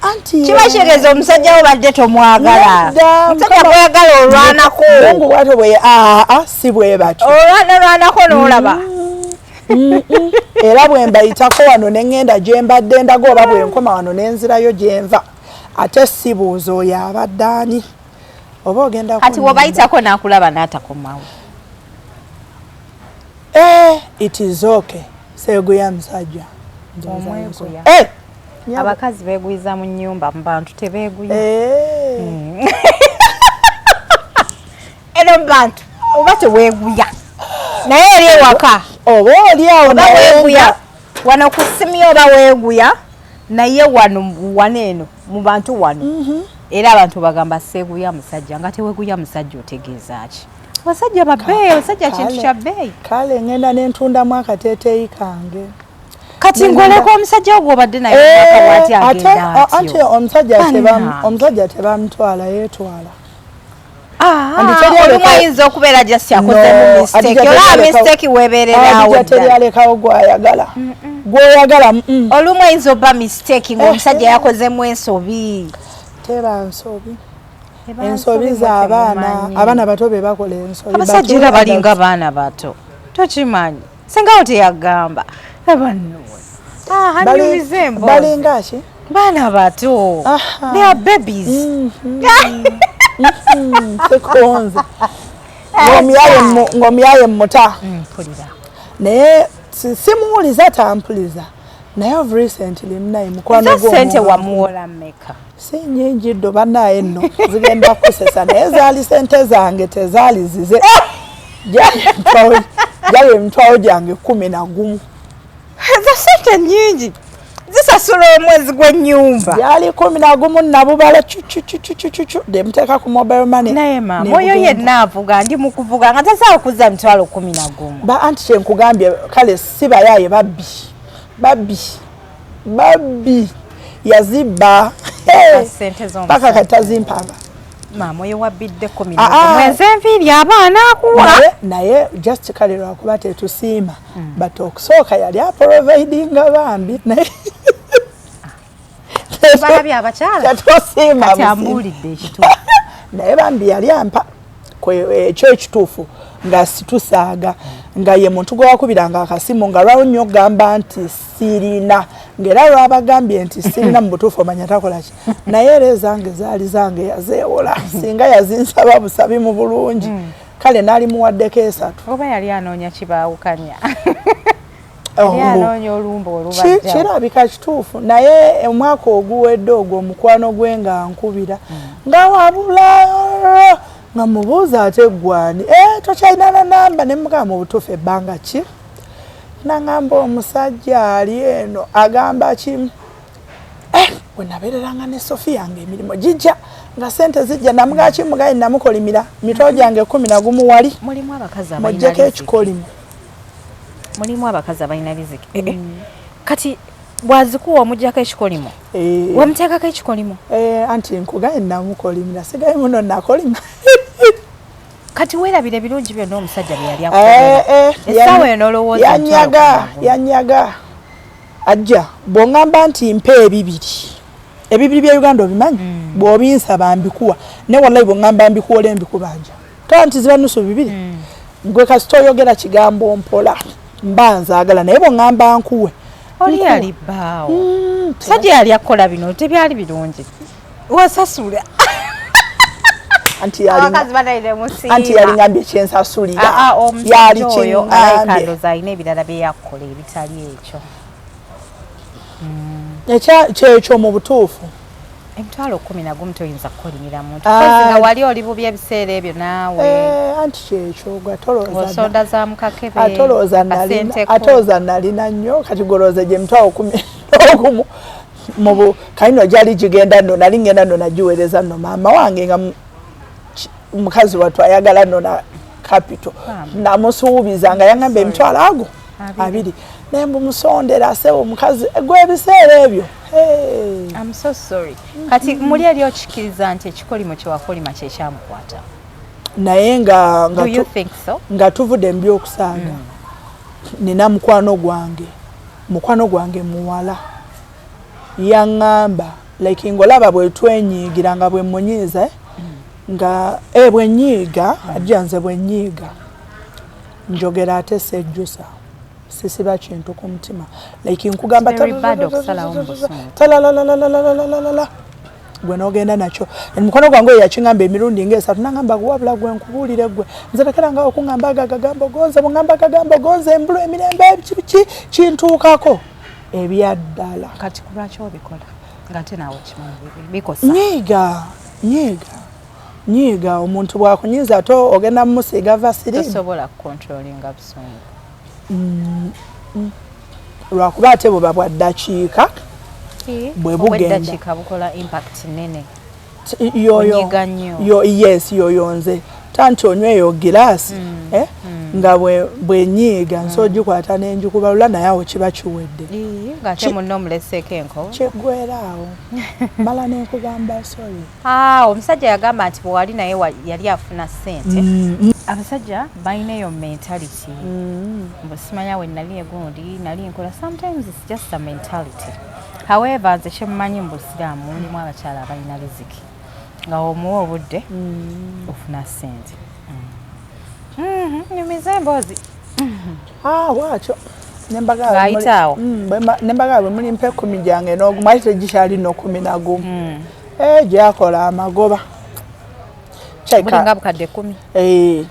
Anti Kiba kitegeeza omusajja wo badde tomwagala. Nedda, Omusajja Mukama- gweyagala olwanako. Mungu bwatyo bwe aa si bwe batyo. Olwanalwanako n'olaba. Era bwe mbayitako wano ne ŋŋenda gye mbadde ndaga, oba bwe nkoma wano ne nzirayo gye nva, ate sibuuza oyo abadde ani oba ogenda Kati kunnimba. wobayitako n'akulaba n'atakomawo? Eh, it is okay, seeguya musajja. Omweguya. Eh, nyabo. Abakazi beeguyiza mu nnyumba, mu bantu tebeeguya. Eh. Eno mu bantu oba teweeguya, naye eri ewaka oba oli awo oba naye weeguya. nga- Wano ku ssimu oba weeguya, naye wano wano eno mu bantu wano era abantu bagamba seeguya musajja, nga teweeguya musajja, otegeeza ki? Abasajja babbeeyi, abasajja kintu Kale. kya bbeeyi. Kale ŋŋenda ne ntundamu akateeteeyi kange. Kati Nengenda- ng'oleka omusajja wo gw'obadde naye Eh, omwaka bw'ati ate agenda anti atyo? omusajja Bannange. Omusajja tebamutwala, yeetwala. Ah, Andi teri olumu ayinza okubeera just yakozemu No, mistake. Adija Olaba mistake weebererawo Adija, ddala. teryalekawo gwayagala, gwoyagala. Olumu ayinza obba mistake ng'omusajja Eh, eh. yakozemu ensobi. Teba nsobi. Teba Ensobi nsobi, z'abaana. mwe temumanyi. Abaana bato be bakola ensobi. Abasajja But era balinga adults- baana bato, tokimanyi? Sengawo teyagamba abanno anyumiza emboozi. Balinga ki? Baana bato. Aha. They are babies. Sekonze ng'omuyaye muta. Mpulira. Naye simuwuliza, tampuliza, naye of recently munaye mukwano Eza sente gw'omuntu. wamuwola mmeka? Si nyingi ddo, bannaye nno zigenda kusesa, naye zaali sente zange, tezaali zize. Gyali emitwalo gyange 11. Eza sente nyingi, zisasula omwezi gw'ennyumba. Gyali 11, nabubala cucucucucucu nemuteeka ku mobile money. Naye maama, ne oyo bugenda. Yenna avuga, ndi mu kuvuga nga tasobola kuzza 11,000. Ba anti kyenkugambye, kale si bayaaye, babbi, babbi, babbi, yazibba. Sente Paka z'omusajja. kati tazimpanga. Maama, oyo wabbidde kumi Ah, ah. n'ogumu enze enviiri abaana akuwa. Naye just kale lwakuba tetusiima, but okusooka yali aprovidinga bambi, naye Balabye abakyala. tetusiima Kati busiima. ambuulidde ekituufu. Naye bambi yali ampa ekyo ekituufu, nga situsaaga, nga ye muntu gwe wakubiranga akasimu nga lwawo nnyo okugamba nti sirina, ng'era lwabagambye nti sirina, mu butuufu omanya takola ki. Naye era ezange zaali zange, yazeewola. Singa yazinsaba busabi mu bulungi, kale naalimuwaddeko esatu. Oba yali anoonya kibaawukanya. Oh. Yali anoonya olumba olubajjawo. Kirabika kituufu, naye omwaka oguwedde ogwo omukwano gwe nga nkubira nga wabula, nga mubuuza ate gwani, e, tokyalina na namba? Ne mugamba mu butuufu ebbanga ki, nangamba omusajja ali eno agamba kimu, eh, bwe nabeereranga ne Sofia nga emirimu gijja, nga sente zijja. Namugaa kimugaye, namukolimira mitwalo gyange 11 wali. Mulimu abakazi abalina Muggyeko riziki. ekikolimo. Mulimu abakazi abalina riziki. Eh, eh. Kati bwazikuwa omugyako ekikolimo? Eh. Wamuteekako ekikolimo? Eh, anti nkugaye namukolimira, sigaye muno nakolima. Kati weerabira ebirungi byonna omusajja bye yali Eh, akukolera. eh, Essaawa eno olowooza yanyaga. 11. Yanyaga. Ajja, bw'oŋŋamba nti mpa ebibiri, ebibiri bya Uganda obimanyi, bw'obinsaba mbikuwa, naye wallahi bw'oŋŋamba mbikuwola embikubanja tola nti ziba nusu bibiri. Gwe kasita oyogera kigambo mpola mba nzaagala, naye bw'oŋŋamba nkuwe Oli yali bbaawo. Musajja yali akola bino tebyali birungi. Wasasula. Anti yali ngambye kyensasulira. Yali kiŋŋambye. Ndowooza alina ebirala bye yakola ebitali ekyo. Kyekyo mu butuufu. 110,000 toyinza kukolimira muntu. Nga wali oli bubi ebiseera ebyo naawe. Anti kyekyo gwe osonda za mukakebe. Atolooza nalina nnyo kati golooza gye 110,000 mu kalino gyali gigenda nno nali ngenda nno nagiweereza nno maama wange nga mukazi wattu ayagala nno na capital. Namusuubiza nga yangamba 20,000 naye mbumusondera asebo omukazi gwe ebiseera ebyo. I'm so sorry. Kati muli eri okikiriza nti ekikolimo kye wakolima kye kyamukwata. Naye nga nga tuvudde mu by'okusaaga nina mukwano gwange muwala yaŋŋamba like ng'olaba bwe twenyiigira nga bwe munyiiza nga bwe nyiiga ajja nze bwe nyiiga njogera ate sejjusa sisiba kintu ku mutima like nkugamba talalalalalala gwe n'ogenda nakyo. Mukwano gwange oyo yakiŋŋamba emirundi ng'esatu n'aŋŋamba wabula gwe nkubuulire gwe nze lekeranga okuŋŋamba ago agagambo gonze bweŋŋamba agagambo gonze embulu emirembe biki kintuukako ebyaddala. Kati kulwaki obikola ng'ate naawe okimanyi bikosa? Nyiiga omuntu bw'akunyiiza ate ogenda mumusiiga Vaseline. Tosobola kucontrollinga busungu. Lwakuba ate buba bwa ddakiika bwe bugenda. Obw'eddakiika bukola impact nnene. Onyiga nnyo. Yes, yoyo nze tanti onywa eyo giraasi nga bwe nyiiga nso ogikwata n'enjikubalula naye awo kiba kiwedde. Ng'ate munno omuleseeko enkovu. Kiggweera awo. Mala n'enkugamba sorry. Omusajja yagamba nti bwe wali naye yali afuna ssente. Abasajja balina eyo mentality. Mbu simanya we nali egundi nali nkola. Sometimes it's just a mentality. However, nze kyemmanyi mu busiraamu mulimu abakyala abalina riziki nga omuwa obudde ofuna ssente. Nyumiza emboozi. Bwatyo. Nembaga bwe mulimpa 10 gyange n'ogumu ate tegikyali nno 11. Gyakola amagoba. Bulinga bukadde 10.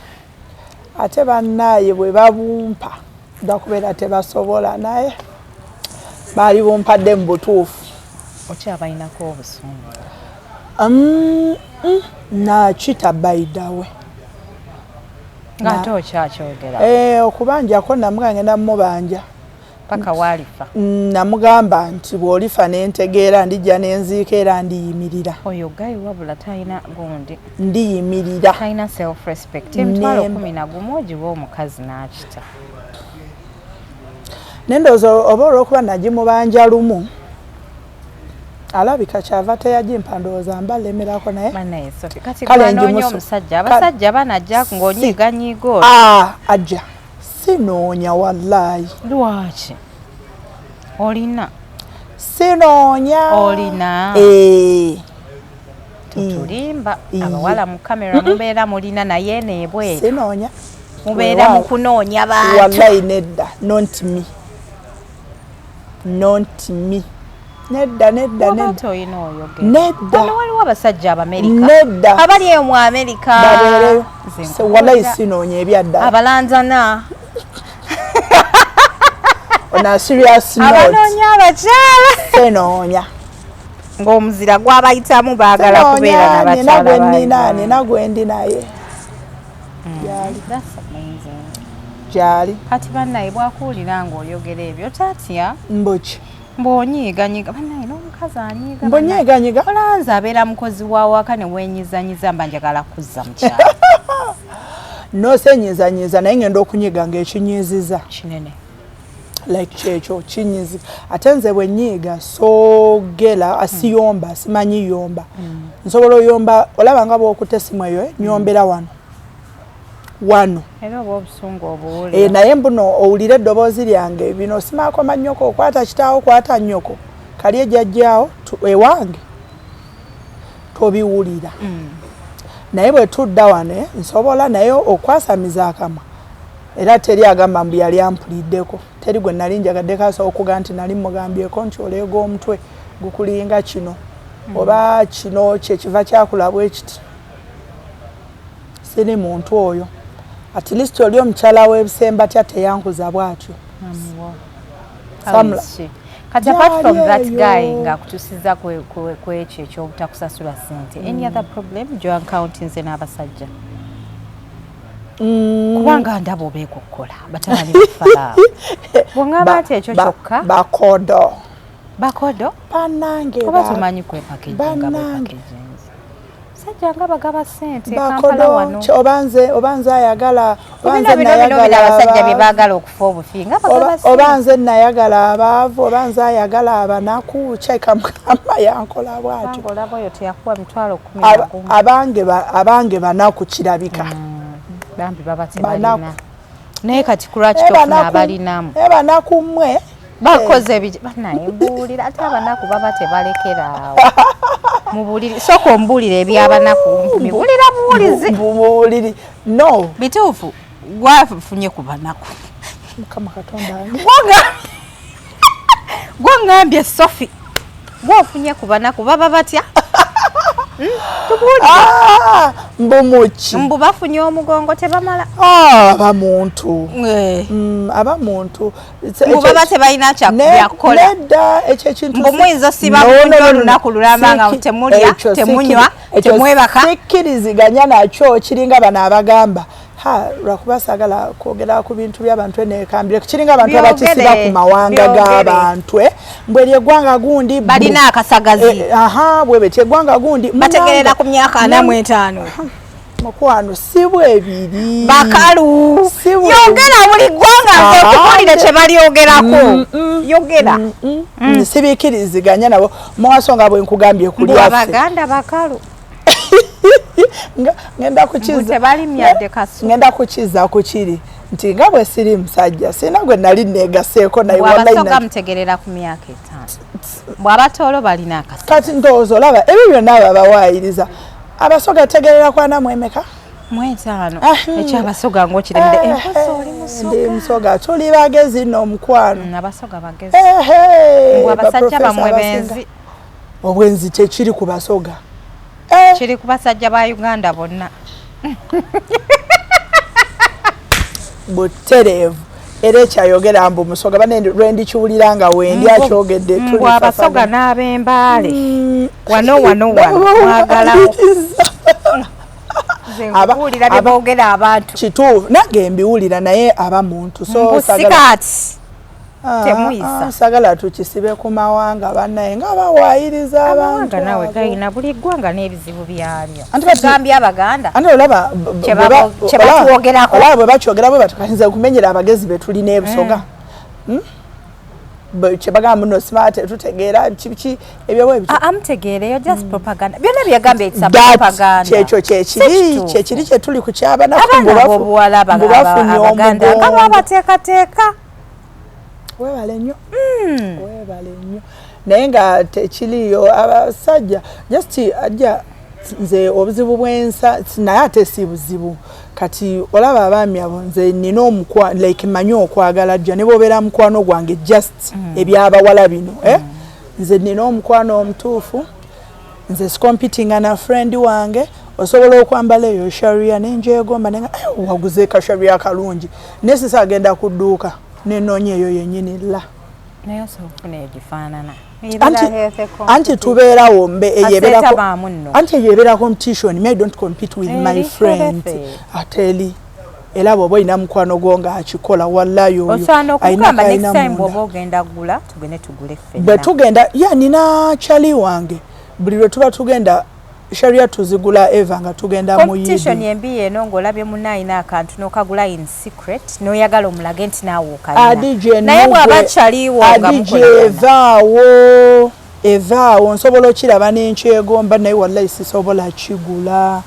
Ate bannaaye bwe babumpa bakubeera tebasobola naye baali bumpadde mu butuufu. Okyabalinako obusungu? Nakita by the way. Ng'ate okyakyogera? Okubanjako namugamba ngenda mubanja. Paka waalifa. Namugamba nti bw'olifa nentegeera ndijja nenziika era ndiyimirira. Oyo guy wabula talina gundi. Ndiyimirira. Talina self respect. 110,000 ogiwa omukazi n'akita. Nendowooza oba olw'okuba nagimubanja lumu alabika kyava teyagimpa ndowooza mba lemerako naye. Kati gwanoonya omusajja abasajja banajja ng'onyiiganyiiga olwo. Ajja sinoonya wallahi. Lwaki? Olina? Sinoonya. Olina? Tutulimba abawala mu kamera mubeera mulina naye neebweru. Sinoonya. Mubeera mu kunoonya bantu. Wallahi nedda, not me. Not me. Nedda nedda nedda. Olina oyogera. Nedda. Wano waliwo abasajja Abamerika. Nedda. Abali eyo mu Amerika. Babeereyo. Wallahi sinoonya ebyaddala. Abalanzana. On a serious note. Abanoonya abakyala. Sinoonya. Ng'omuzira gwabayitamu baagala kubeera n'abakyala baabwe. Nina gwe ndi naye. That's amazing. Gyali. Kati bannaye bwakuwulira ng'oyogera ebyo tatya? Mbuki. Mbonyiiganyiga bannaye n'omukazi anyiiga. Mbonyiiganyiga? Olanze abeera mukozi wa waka ne weenyizanyiza mba njagala kuzza mu kyalo. Noosenyizanyiza naye ngenda okunyiiga ng'ekinyiiziza. Kinene. Like kyekyo kinyiizi. Ate nze bwe nyiiga soogera asiyomba simanyi yomba. Nsobola oyomba olaba nga bw'okutte essimu eyo nyombera wano. Wano. Era oba obusungu obuwulira. Naye mbuno owulire eddoboozi lyange bino simaako mannyoko okwata kitaawo okwata nnyoko kali ejjajjaawo ewange tobiwulira. Naye bwe tudda wano nsobola naye okwasamiza akamwa Era teri agamba mbu yali ampuliddeko. Teri gwe nali njagaddeko asobola okuga nti nali mugambyeko nti oleega omutwe gukulinga kino oba kino kyekiva kyakula bwe kiti. Siri muntu oyo. At least oli omukyala w'ebisembatya teyankuza bw'atyo. How is she? Kati apart from that guy ng'akutusiza ku ekyo ekyobutakusasula ssente, any other problem gy'oencountinze n'abasajja? Kubanga ndaba obeekokkola batabani bafalaawo, bw'oŋŋamba nti ekyo kyokka. Bakodo. Bakodo. Bannange. Oba tomanyi kwepackaginga. Bannange. Bwepackaginze sajja nga bagaba ssente Kampala bakodo. Wano. Oba nze, oba nze ayagala, oba bino nze bino bino bino nayagala abasajja bye baagala okufa obufi nga bagaba oba ssente. Nze nayagala abaavu, oba nze ayagala abanaku, kyeka Mukama yankola bw'atyo. Kubanga olaba oyo teyakuwa 120,000. Abange banaku kirabika. Bambi baba Banaku. tebalina, naye kati kulwaki Eh, tofuna banaku. abalinamu? Eh, banaku mmwe. Bakoze ebiki banaye mbuulira, ate abanaku baba tebalekera awo. Mubuliri, sooka ombuulire ebyabanaku, mbiwulira buwulizi. Buwuliri no. Bituufu, gwafunye ku banaku? Mukama Katonda wange. Gwaŋŋambye Sofi, gwofunye ku banaku, baba batya? Tubuulire. Ah, mbu muki? Mbu bafunye omugongo tebamala. Ah, aba muntu. Eh. Aba muntu. Mbu baba tebalina kyakyakukola. Nedda, ekyo ekintu Mbu muyinza osiba No, no, bulungi no, no. olunaku lulamba nga temulya, ekyo temunywa, ekyo temwebaka. Sikkiriziganya nakyo. Kiringa bano abagamba, ha, lwakuba saagala kwogera ku bintu by'abantu enekambire, kiringa abantu Byogere, abakisiba ku mawanga byogere. g'abantu, eh? Mbwe eryo eggwanga gundi Balina akasagazi. Eh, aha, bwe beti eggwanga gundi Bategerera ku myaka 45. Mukwano, si bwebiri. Bakalu. Si bwe- Yogera buli ggwanga, nze Ah, okubuulire kye balyogerako. Yogera. Sibikiriziganya nabo muwaso nga bwe nkugambye Mbu kulyaffe. Abaganda bakalu. Ngenda Mbu kukiza tebalimyadde kasu. Ngenda kukiza ku kiri nti nga bwe siri musajja, sirina gwe nali neegaseeko naye. Mbu Wallahi Abasoga mutegerera ku myaka 5. Mbu Abatoolo balina akasagazi. Kati ndowooza olaba ebyo byonna babawaayiriza. Abasoga tegerera kwana mwemeka? 50. Ah, hmm. Ekyabasoga ng'okiremedde. Empozi oli Ndi Musoga. Musoga, tuli bagezi nno omukwano. Abasoga bagezi. Ehe, Mbu abasajja baprofesa bamwe abasinga. benzi. Obwenzi tekiri ku Basoga. Eh, Kiri ku basajja ba Uganda bonna. Butereevu era ekyayogera mbu Musoga bane lwendikiwulira nga wendi akyogedde. Mbu Abasoga n'ab'Embaale wano wano wano mwagalawo. Nze nkubuulira bye boogera abantu. Kituufu, nange mbiwulira, naye aba muntu so Mbu sikaati Ah, temuyisa. ah, sagala tukisibe ku mawanga bannaye nga bawaayiriza abantu. Amawanga naawe Abo. gayina, buli ggwanga n'ebizibu byalyo. Anti Gambye Abaganda Anti olaba Kye batwogerako. Olaba bwe bakyogera bwe batyo, kumenyera abagezi be tulina ebusoga. Kyebagamba muno smart tutegeera kiki ebyo bwe bityo. Amutegeereyo, just propaganda, byonna byagambye it's a That propaganda. kyekyo kyekiri. Si kituufu. Kyekiri kyetuli ku kyabanaku. Abaana ab'obuwala mbu bafunye Abaganda nga omugongo. babateekateeka. Weebale nnyo, weebale nnyo, naye nga tekiriyo abasajja just ajja. Nze obuzibu bwensa naye ate si buzibu. Kati olaba abaami abo, nze nina omukwa like manyi okwagala jja ne bwobeera mukwano gwange, just ebyabawala bino, eh? Nze nina omukwano omutuufu, nze sicompetinga na friend wange. Osobola okwambala eyo sharia nenjegomba nenga, "Eh, waguze kasharia kalungi," naye sisa agenda ku dduuka nenoonya eyo yennyini la. Naye osobola okufuna egifaanana. Anti tubeerawo mbe eyo Kaseeta baamu nno. Anti eyo ebeera competition. Me, I don't compete with my Eri friends. healthy. Ate eri era bw'oba olina mukwano gwo ng'akikola, wallayi oyo Osobola alina n'okugamba next kalina time munda. bw'oba ogenda gula, tugende tugule Bwe ffenna. tugenda ya nina kyali wange, buli lwe tuba tugenda sharia tuzigula eva nga tugenda mu Competition Yidi. embi eno ng'olabye munna alina akantu n'okagula in secret, n'oyagala omulage nti naawe okalina. Adije Naye bw'aba kyaliwo nga Adije mukolagana. Evaawo, evaawo. Nsobola okiraba nenkyegomba, naye wallahi sisobola kigula.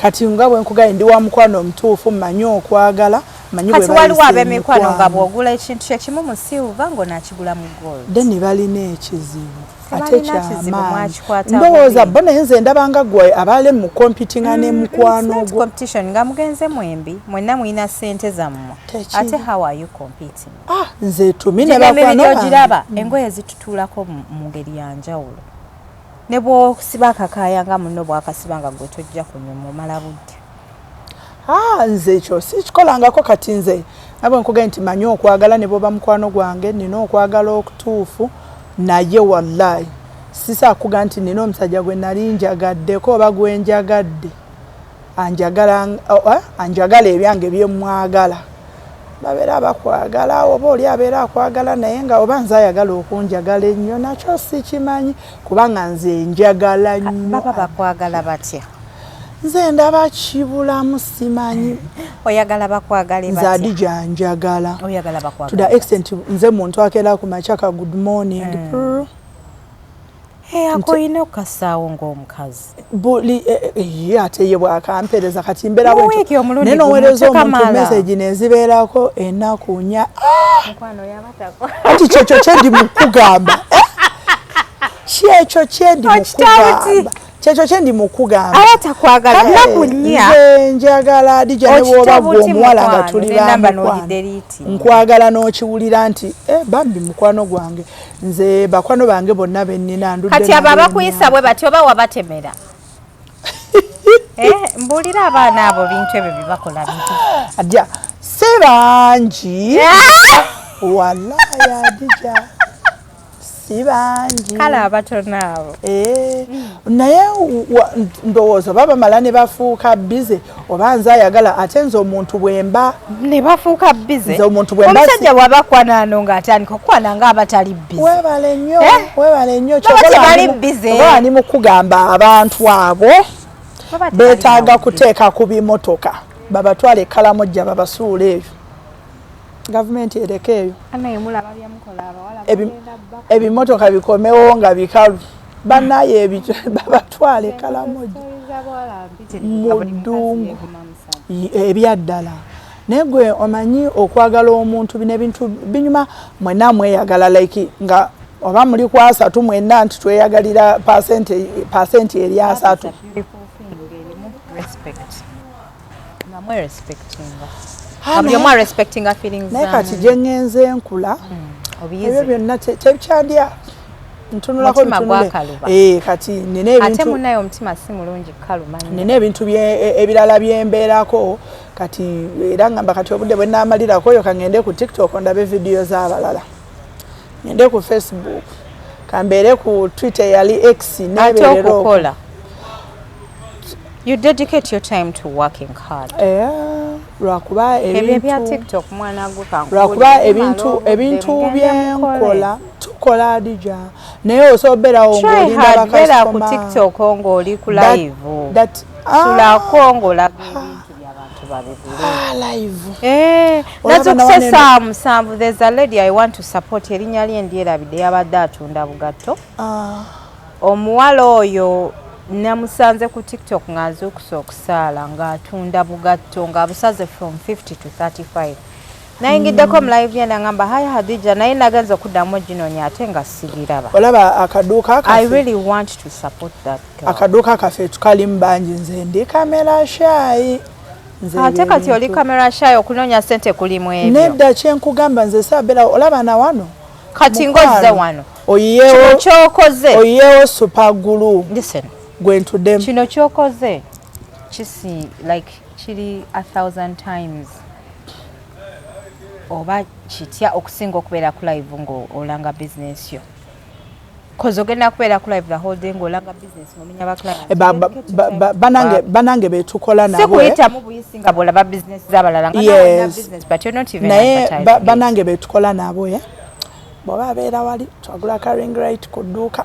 Kati nga bwe nkugambye, ndi wa mukwano omutuufu, mmanyi okwagala. Manyi bwe Kati waliwo bayisa ab'emikwano nga emikwano. bw'ogula ekintu kyekimu mu silver ng'onaakigula mu gold. Then balina ekizibu ate Tebalina kizibu, kyamaanyi. mwakikwata Ndowooza bubi. bo, naye nze ndabanga gwe abaale mu competinga ne mukwano It's not gwo. competition, nga mugenze mwembi, mwenna mulina ssente zammwe. Tekiri. Ate how are you competing? Ah, nze tumi ne Gino emibiri bakwano bange. ogiraba, engoye zitutuulako mu ngeri ya njawulo. Ne bw'osiba akakaaya nga munno bw'akasiba, nga gwe tojja kunyuma, omala budde. Ah, nze ekyo sikikolangako. Kati nze nga bwe nkugambye nti manyi okwagala, ne bwoba mukwano gwange nina okwagala okutuufu, naye wallahi sisaakuga nti nina omusajja gwe nali njagaddeko oba gwe njagadde anjagala, oh, anjagala ebyange byemwagala. Babeera bakwagala oba oli abeera akwagala, naye nga oba nze ayagala okunjagala ennyo nakyo sikimanyi, kubanga nze njagala nnyo. Baba bakwagala batya? Nze ndaba kibulamu, simanyi. Oyagala bakwagale Nze batya? Adija njagala Oyagala to the bakwagale? extent nze muntu akeera ku makya ka good morning. Prr. Ako olina okukasaawo ng'omukazi. Buli ye ate ye bwakampereza kati mbeera Mu bwentyo. wiiki omulundi Naye gumu, noweereza omuntu tekamala. message nezibeerako ennaku 4. Mukwano yabatako. Anti kyekyo kyendi mukugamba. Eh? Kyekyo kyendi Okitawuti. mukugamba, kyekyo kyendi mukugamba. Aba takwagala nnaku 4. Nze njagala Adija, ne bwoba gwe Okitabuti omuwala nga mukwano, tuli n'ennamba bamukwano, n'ogideleting. nkwagala n'okiwulira nti eh, bambi mukwano gwange. Nze bakwano bange bonna bennina ndudde Kati abo nabo abakuyisa emyaka. bwe batyo oba wabatemera? Eh, mbuulira, abaana abo bintu ebyo bye bakola bintu Adija, si bangi, wallahi Adija, si bangi. Kale abatono abo. Eh, naye ndowooza oba bamala ne bafuuka busy oba nze ayagala, ate nze omuntu bwemba Ne bafuuka busy. Nze omuntu bwe mba Omusajja bw'aba akwanano ng'atandika okukwana nga abatali busy. Weebale nnyo. Eh? Weebale nnyo. Baba tebali busy. Oba ani mukugamba abantu abo Baba tebalina beetaaga budde. kuteeka ku bimotoka, babatwale Kalamojja, babasuula eyo, gavumenti ereke eyo. Naye mulaba byemukola abawala. Bagenda bba- Ebimotoka bikomewo nga bikalu, bannaye babatwale Kalamojja mu ddungu. Ebyaddala. Naye gwe omanyi okwagala omuntu, bino ebintu binyuma, mwenna mweyagala, like nga oba muli ku 30 mwenna nti tweyagalira pasenti eri 30. Respect. Nga mwerespectinga. Ah, Nga buli omu arespectinga feelings naye za kati munne. gye ŋŋenze nkula, ebyo Obiyize. byonna tebikyandya, ntunulako Omutima bitunule. gwakaluba. Eh, kati nina Ate ebintu munnaye omutima si mulungi kukaluma nnyo. Nina ebintu ebirala byembeerako kati, era ngamba kati obudde bwe naamalirako oyo, kaŋŋende ku TikTok ndabe vidiyo z'abalala, ngende ku Facebook, kambeere ku Twitter yali X Ate nebeerera okwo. okukola, you dedicate your time to working hard. Eh, lwakuba Ebyo ebya ebintu TikTok, mwana gwe, kankubuulire, lwakuba mumala ebintu obudde, ebintu mugende mukole. byenkola tukola, Adija, naye osobola obeerawo Try ng'olinda hard, beera ku bakasitoma. TikTok ng'oli ku live. Ah, Sulako ng'olaga ebintu by'abantu babigule. Ah, live. Eh, Olaba nazukuse nawana eno- saa 7. There's a lady I want to support, erinnya lye ndyerabidde, yabadde atunda bugatto. Ah, Omuwala oyo namusanze ku TikTok ng'azuukusa okusaala ng'atunda bugatto ng'abusaze from 50 to 35. Nayingiddeko mu live ye nangamba, "Hi Hadija," naye nagenza okuddamu oginoonya ate nga sigiraba. Olaba akaduuka I kaffe, really want to support that girl. Akaduuka kaffe tukalimu bangi, nze ndi camera shy. Nze Ate ebyo kati oli ebintu- camera shy, okunoonya ssente kulimu ebyo. Nedda, kyenkugamba nze saabeera, olaba na wano Kati mukwano, ng'ozze wano, kino oyiyeewo kyokoze, oyiyeewo super glue listen, gwe ntuddemu. Kino kyokoze kisi like kiri 1,000 times oba kitya okusinga okubeera ku live ng'olanga business yo, 'cause ogenda kubeera ku live the whole day ng'olanga business, ng'omenya ba clients. Eh, banange betukola Si nabo, eh. kuyitamu buyisi nga bw'olaba business z'abalala nga nawe olina Yes. business, but you're not even Naye advertising it. banange betukola nabo, eh. Bw'oba abeera wali twagula ka ring light ku dduuka,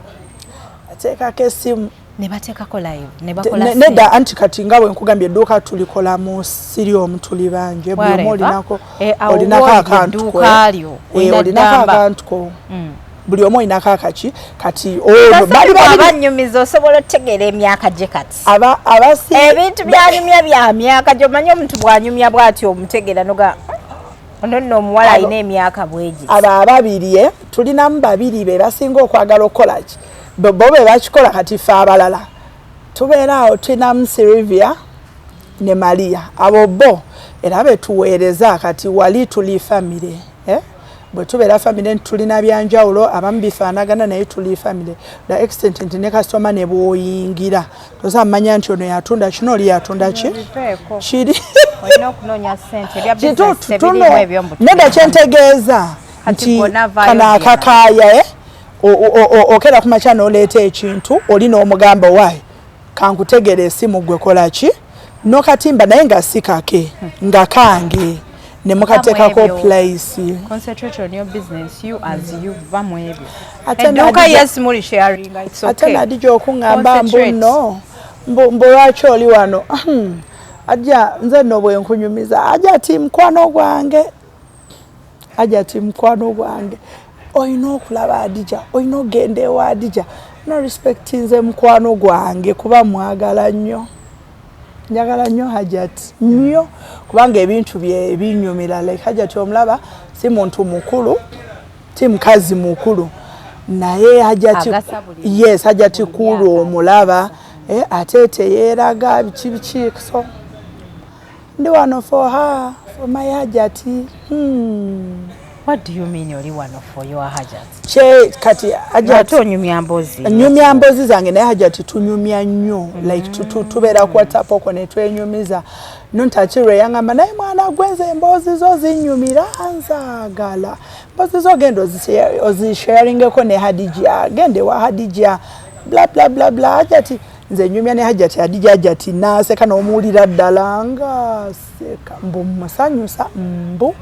ateekako essimu. Ne bateekako live ne bakola Nedda, anti kati nga bwe nkugambye, edduuka tulikola mu siri omu, tuli bangi, buli omu Whatever. olinako Eh, awo olinako wooli akantu ko, edduuka lyo, eh, olina olinako ddamba. akantu ko, buli omu olinako akaki. Kati ono bali babiri Abanyumiza osobola otutegeera emyaka gye kati. Abasi Ebintu byanyumya bya myaka gyomanyi, omuntu bwanyumya bw'atyo omutegeera noga Ono nno omuwala alina emyaka bwegi. Abo ababiri tulinamu babiri be basinga okwagala okukola ki, bo be bakikola. Kati ffe abalala tubeera awo, tulinamu Silvia ne Maria, abo bo era betuweereza. Kati wali tuli family, eh? Bwe tubeera family nti tulina byanjawulo, abamu bifaanagana, naye tuli family the extent nti ne kasitoma ne bw'oyingira tosobola manya nti ono yatunda kino, oli yatunda ki kiri. Olina okunoonya ssente, ebya business tebirimu ebyo mbu Nedda, kyentegeeza Kati nti bw'onaavaayo kano byema. akakaaya, okera ku makya n'oleeta ekintu, oli n'omugamba, "Waayi, kankutegera esimu, gwe kola ki nokatimba," naye nga si kake, nga kange, ne mukateekako ebyo. Place. Concentrate on your business, you as you, va mu ebyo. Ate Edduuka, yes, muli sharing, it's ate okay. Nadija okuŋŋamba mbu Concentrate. nno mbu lwaki oli wano? Ajja nze nno bwe nkunyumiza, ajja ati mukwano gwange, ajja ati mukwano gwange, olina okulaba Adija, olina okugenda ewa Adija. No respect, nze mukwano gwange kuba mwagala nnyo, njagala nnyo Hajati nnyo, kubanga ebintu bye binyumira. Like Hajati omulaba si muntu mukulu, ti mukazi mukulu, naye Hajati Agasa yes, Hajati buli kulu myaka. Omulaba, ate teyeeraga biki biki. So ndi wano for her, for my Hajati. What do you mean oli wano for your Hajat? Kye kati Hajati Ate onyumya mboozi. Nyumya mboozi zange naye Hajati tunyumya nnyo, like tubeera ku WhatsApp okwo ne twenyumiza. Nontakirwe yaŋŋamba, "Naye mwana gwe, nze emboozi zo zinyumira, nzaagala mboozi zo, genda ozisharingeko ne Hadija, genda ewa Hadija, bla bla bla bla." Hajati nze nyumya ne Hajati, Hadija, Hajati naaseka n'omuwulira ddala nga seka, mbu musanyusa, mbu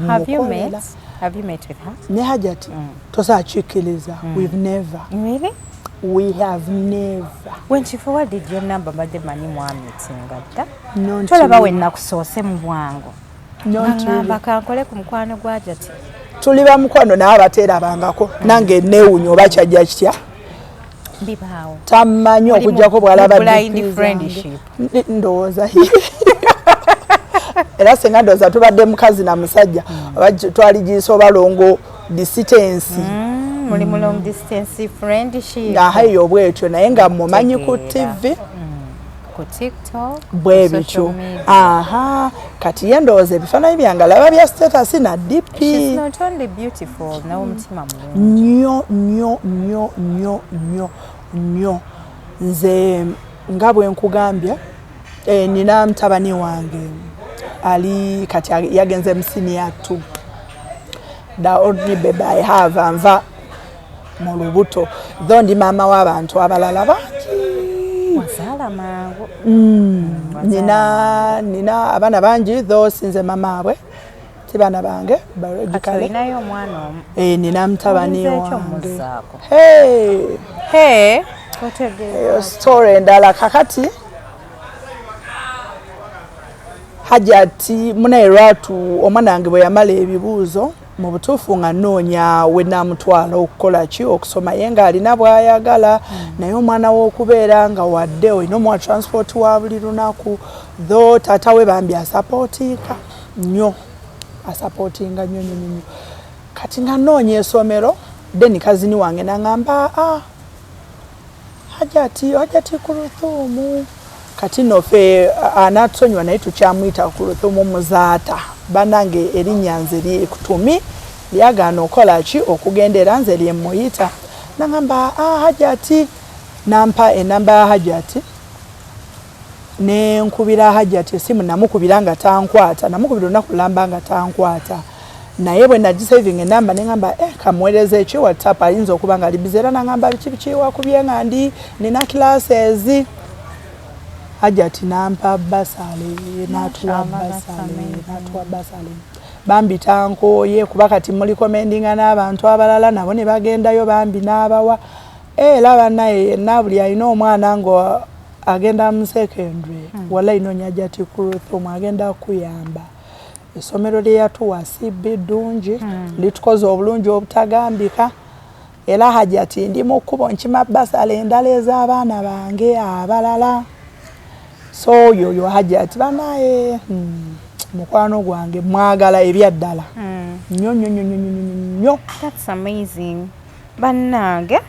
Have you mukolera. met? Have you met with her? Ne Hajati tosakikkiriza, we've never. Really? We have never. When she forwarded your number, mbadde manyi mwameetinga dda. Not Tolaba really. we nakusoose mu bwangu. Not Naŋŋamba really. kankole ku mukwano gwa Hajati. Tuli bamukwano naye abateerabangako. Nange neewunya oba kyajja kitya. Bibaawo. Tamanyi Muli okugjako bwalaba mu blind DP zange. friendship. Ndowooza era senga ndowooza tubadde mukazi na musajja, oba twali giyisa oba long distance. Muli mu long distance friendship. Aha, eyo bwetyo, naye nga mumanyi ku Tegeera. TV. Ku TikTok, Bwe ku social bityo. media. Aha, kati ye ndowooza ebifaananyi byange alaba bya status na DP. She's not only beautiful, nawe omutima mulungi. Nnyo nnyo nnyo nnyo nnyo nnyo. Nze nga bwe nkugambye, nina mutabani wange ali kati yagenze mu senior 2, the only baby I have, anva mu lubuto, though ndi maama w'abantu abalala bangi. Wazaala mangu. Nina abaana bangi, though sinze mama abwe, si baana bange Kati biologically. olinayo omwana omu. Nina mutabani Olinze ekyo wange. omuzzaako. Hey. Hey, otegeeza. Eyo story endala. Kakati Hajati munaye lwatu omwana wange bwe yamala ebibuuzo, mu butuufu nga nnoonya we naamutwala okukola ki, okusoma, ye ng'alina bw'ayagala, naye omwana w'okubeera nga wadde olina omuwa transport wa buli lunaku, though taata we bambi asapootinga nnyo, asapootinga nnyo nnyo nnyo. Kati nga nnoonya essomero, then cousin wange n'aŋŋamba, "Ah, Hajati, Hajati Kuruthumu." Kati nno ffe anatusonyiwa, naye tukyamuyita Kuruthumu Muzaata. Bannange, erinnya nze lyekutumi lyagaana okukola ki, okugenda, era nze lyemuyita. Nagamba, "Ah, Hajati." Nampa enamba ya Hajati, nenkubira Hajati esimu. Namukubira nga tankwata, namukubira olunaku lulamba nga tankwata, naye bwe nagisaving enamba, neŋamba, kamuweereza eki WhatsApp, ayinza okuba nga ali busy. Era naŋamba, "Biki biki, wakubye nga ndi nina classes." Hajati nampa bursary, natuwa bursary, natuwa bursary. Bambi tankooye, kuba kati murecommendinga n'abantu abalala nabo ne bagendayo, bambi n'abawa. Era bannaye, yenna buli alina omwana nga agenda mu secondary, wallahi noonya Hajati Kuruthumu, agenda kuyamba. Essomero lye yatuwa si bbi ddungi, litukoze obulungi obutagambika. Era Hajati ndi mu kkubo nkima bursary endala ez'abaana bange abalala. So yoyo Hajati banaye. Mukwano gwange mwagala ebyaddala nnyo nnyo nnyo nnyo nnyo nnyo. That's amazing. Bannange,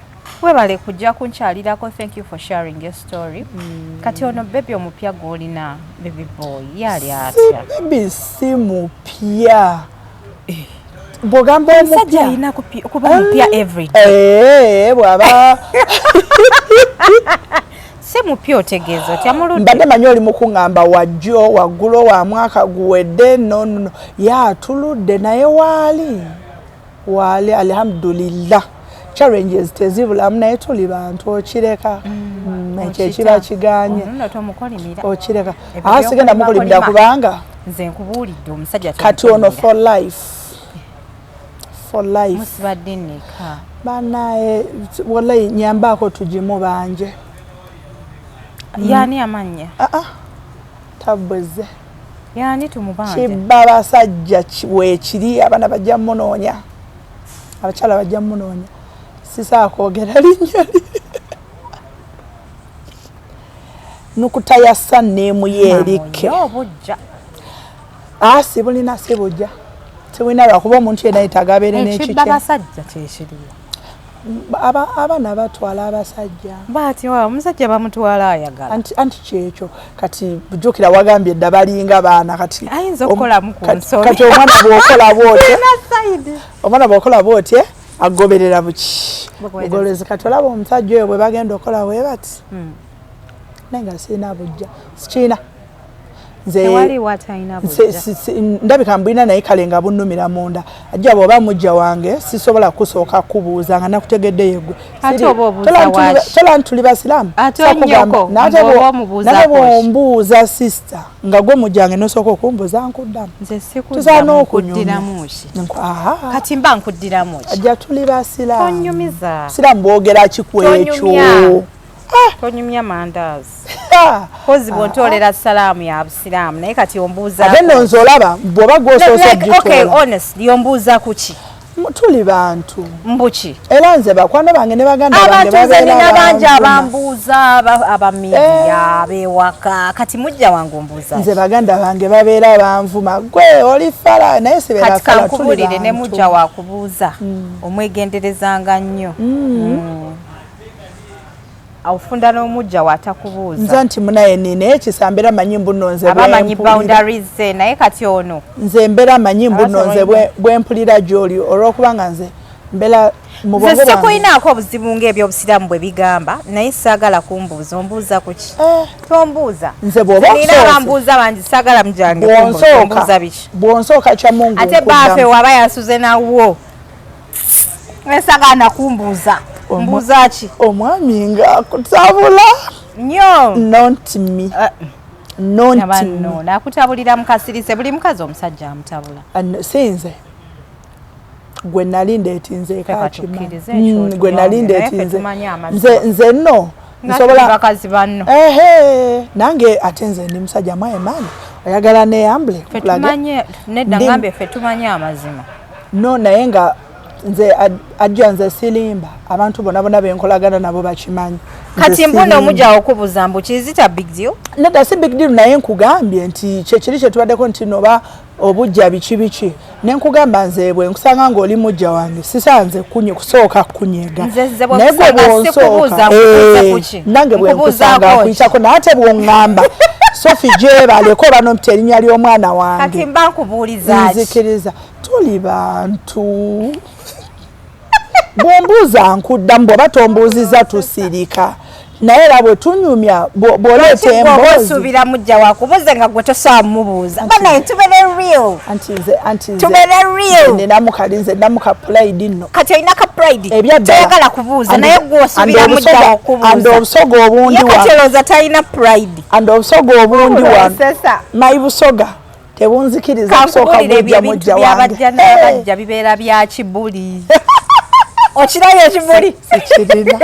webale kujja kunkyalirako. Thank you for sharing your story. Kati ono baby omupya gw'olina, baby boy, yali Si atya? Baby si mupya, bw'ogamba Omusajja omupya alina kuba mupya everyday. Eh, bw'aba Si mupya otegeeza otya? Muludde? Mbadde manyi oli mukuŋŋamba wajjo, waggulo, wa mwaka guwedde. No, no, no, ye atuludde naye waali waali, alhamdulillah. Challenges tezibulamu, naye tuli bantu, okireka. Ekyo ekiba kiganye Ono nno tomukolimira. okireka. Ebyo Aa, sigenda mukolimira by'okolima. kubanga Nze nkubuulidde, omusajja kati ono tomukolimira. for life, for life. Musibadde nneka? Banaye, wallahi nyambaako tugimu banje. Yaani amannya? Aa, tabweze. Yaani tumubanje? Kibba basajja weekiri, abaana bajja munoonya, abakyala bajja munoonya. Sisaa kwogera linnya li nukuta ya sanneemu yeerikke. Obujja. Aa, sibulina, si bujja, sibulina, lwakuba omuntu yenna yetaaga abeere Ekibba n'ekikye. basajja kyekiriwo? Abaana batwala abasajja. Baati wa omusajja bamutwala ayagala. Anti kyekyo kati jjukira wagambye dda balinga baana kati. Ayinza okukolamu ku nsobi. Kati omwana bw'okola bw'otyo, Side. omwana bw'okola bw'otyo agoberera buki? Bugoberezi. Bugolezi. Kati olaba omusajja oyo bwe bagenda okukola bwe bati, naye nga sirina bujja, sikiina nze. Tewaliwo atalina bujja. Ndabika mbulina, naye kale nga bunnumira munda. Ajja bw'oba mujja wange, sisobola kusooka kubuuza nga nakutegedde yeggwe. Ate oba obuuza waaki? Tola ntuli basiraamu. Ate Sakugamba. nnyoko, Nate ng'oba omubuuza nate ki? bw'ombuuza, sister, nga gwe mujja wange nosooka okumbuuza, nkuddamu. Nze Tusaana sikuddamu. okunyumya. Nkuddiramu ki? Aha. Kati mba nkuddiramu ki? Ajja tuli basiraamu. Tonyumiza. Siraamu bwogera ki ku ekyo? Tonyumya. Tonyumya mandaazi. Kozi bw'ontoolera salaamu ya busiraamu, naye kati ombuuza Ate nno nze olaba bw'oba gwosoose Like, okay, ogitoola. Honestly, ombuuza kuki? Tuli bantu. Mbuki? Era nze bakwano bange ne baganda bange Abantu nze babeera nina bangi banvuma. abambuuza, abamidiya, ab'ewaka. Kati mujja wange ombuuza Nze ki? baganda bange babeera banvuma, gwe oli fala, naye sibeera Kati fala, tuli kankubulire, ne bantu. mujja wakubuuza omwegenderezanga nnyo. Ofunda n'omujja waatakubuuza. Nze nti munaye nina ekisa, mbeera manyi mbuno nze Aba amanyi bwempulira. boundaries ze, naye kati ono Nze mbeera manyi mbuno nze Aba bwempulira gy'oli, olw'okubanga nze mbeera mu Nze bwongo bwange. sikulinaako obuzibu ng'ebyobusiraamu bwe bigamba, naye saagala kumbuuza. Ombuuza kuki? Eh, Tombuuza. Nze bw'oba Nina osoose- abambuuza bangi, saagala mujange kumbuuza. Bw'onsooka Ombuuza biki? Bw'onsooka kya Mungu, Ate baafe nkuddamu. waba yasuze nawo, saagala nakumbuuza. Mbuuza ki? Omwami nga akutabula. Nnyo. Not me. Not me. Nabano nakutabulira mukasirise. Buli mukazi omusajja amutabula. Si nze gwe nali ndeetinze. Ffe katukkirize ekyo. Gwe nali Naye ffe ndeetinze. tumanyi amazima. Nze nno Nga tuli nsobola bakazi banno. Ehe, nange ate nze ndi musajja mwayemaani, oyagala neyambule Ffe tumanye nedda. Ngambye ffe tumanye amazima. No, naye nga nze ajja nze sirimba, abantu bonna bonna benkolagana nabo bakimanyi. Nze Kati mbuna sirimba. omujja okubuuza mbu kizita big deal? Nedda, si big deal, naye nkugambye nti kyekiri kyetubaddeko nti noba obujja biki biki, ne nkugamba nze bwe nkusanga ng'oli mujja wange, sisanze kunye kusooka kunyega. Nze bwe Naye gwe nkusanga sikubuuza, nkubuuze eh, kuki? Nange bwe Nkubuuzaako nkusanga ki? nkuyitako, naye ate bw'oŋŋamba Sofi gyebaleko oba nompita erinnya ly'omwana Kati wange, mba nkubuuliza ki? Nzikiriza, tuli bantu. Bw'ombuuza nkuddamu, bw'oba tombuuziza tusirika, naye era bwe tunyumya bw'oleeta Lwaki gwe oba emboozi osuubira mujja wakubuuze nga gwe tosobola mumubuuza? Banaye, tubere real. Anti nze Tubere real. Ninamu kali, nze ninamu ka pride nno. Kati olina ka pride, Ebyaddala. toyagala kubuuza, naye gwe osuubira mujja And okubuuza. obusoga obundi Ye kati wa olowooza talina pride? And obusoga obundi wano, Osesa. my busoga tebunzikiriza kusooka Kankubulire, ebyo bujja ebintu mujja wange. byabajja n'abajja bibeera bya kibuli. Okirabye ekibuli? Sikirina,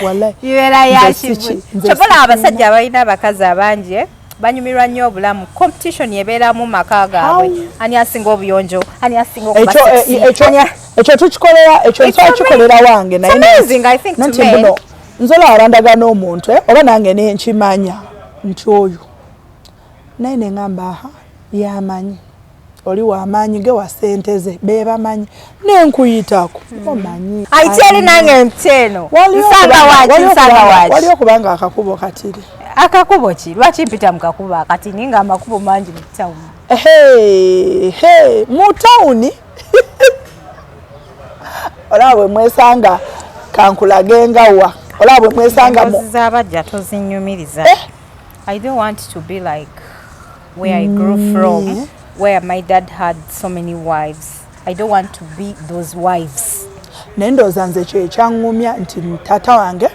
wallahi. Bibeera ya Nze kibuli. nze Kyobola sikirina. abasajja abalina abakazi abangi, eh, banyumirwa nnyo obulamu. Competition ebeeramu maka gaabwe. How? Ani asinga obuyonjo, ani asinga okuba Ekyo sexy, ekyo ekyo tukikolera, ekyo It's nsobola kikolera wange, naye amazing, I think, to nanti men. mbuno nzola abandaga n'omuntu, eh, oba nange nenkimanya nti oyo, naye neŋŋamba aha. Yamanyi oli wamaanyi ge wa ssente ze bebamanyi nenkuyitako omanyi. Ayityeri nange nteeno nsanga waki, nsanga waki. Wali okubanga akakubo katiri. Akakubo ki? Lwaki mpita mu kakubo akati ninga amakubo mangi mu tawuni? Hey, mu tawuni olaba bwe mwesanga kankulage nga wa olaba bwe mwesanga mu Emboozi z'abajja tozinyumiriza. I don't want to be like where I grew from, where my dad had so many wives. I don't want to be those wives. Naye ndowooza nze kyekyaŋŋumya nti taata wange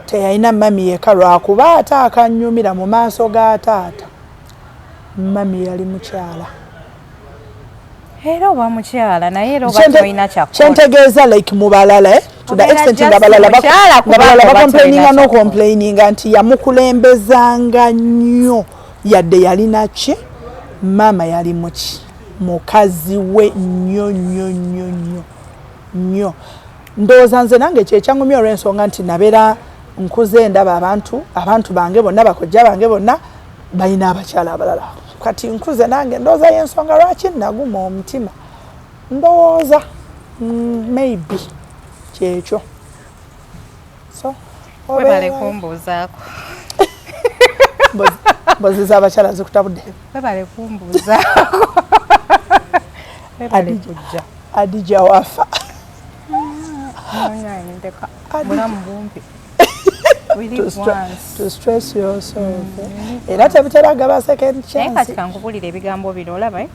teyalina mami yekka, lwakuba ate akanyumira mu maaso ga taata mami yali mukyala. Era oba mukyala naye era oba tolina kyakukola. Kyentegeeza like mu balala, to the Obeera extent just nga balala mukyala nga balala kubanga oba bacomplaininga tolina n'ocomplaininga nti yamukulembezanga nnyo, yadde yalina ki, maama yali muki mukazi we nnyo nnyo nnyo nnyo nnyo. Ndowooza nze nange kyekyaŋŋumya olw'ensonga nti nabeera nkuze ndaba abantu bange bonna, bakojja bange bonna balina abakyala abalala. Kati nkuze nange ndowooza y'ensonga lwaki naguma omutima, ndowooza maybe kyekyo. So Webale obeera- kumbuuzaako. Mbozi z'abakyala zikutabudde. Webale kumbuuzaako. Webale kujja. Adija wafa. Munange ndeka. Bulamu bumpi. We To live once. To stress yourself, era tebitera gaba second Naye chance. kati kankubulira ebigambo bino olaba, eh?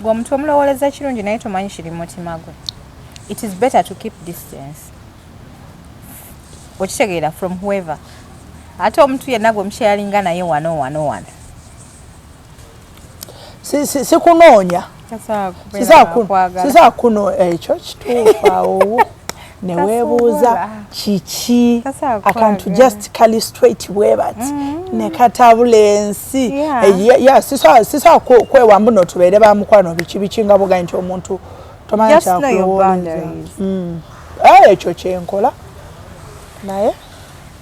Gwe omuntu omulowoleza kirungi naye tomanyi kiri mu mutima gwe. It is better to keep distance. Okitegeera from whoever. Ate omuntu yenna gwe musharinga naye wano wano wano. Sikunoonya. Tasobola kubeera ng'akwagala. Sisakuno ekyo kituufu awo neweebuuza Tasobola. kiki Tasobola akantu kukwagala. just kali straight bwe bati ne katabula ensi. Eh, sisobola kwewa mbuno tubeere ba mukwano biki biki nga bugayi nti omuntu tomanya Just know your kyakulowooza. boundaries. Eh, ekyo kyenkola naye.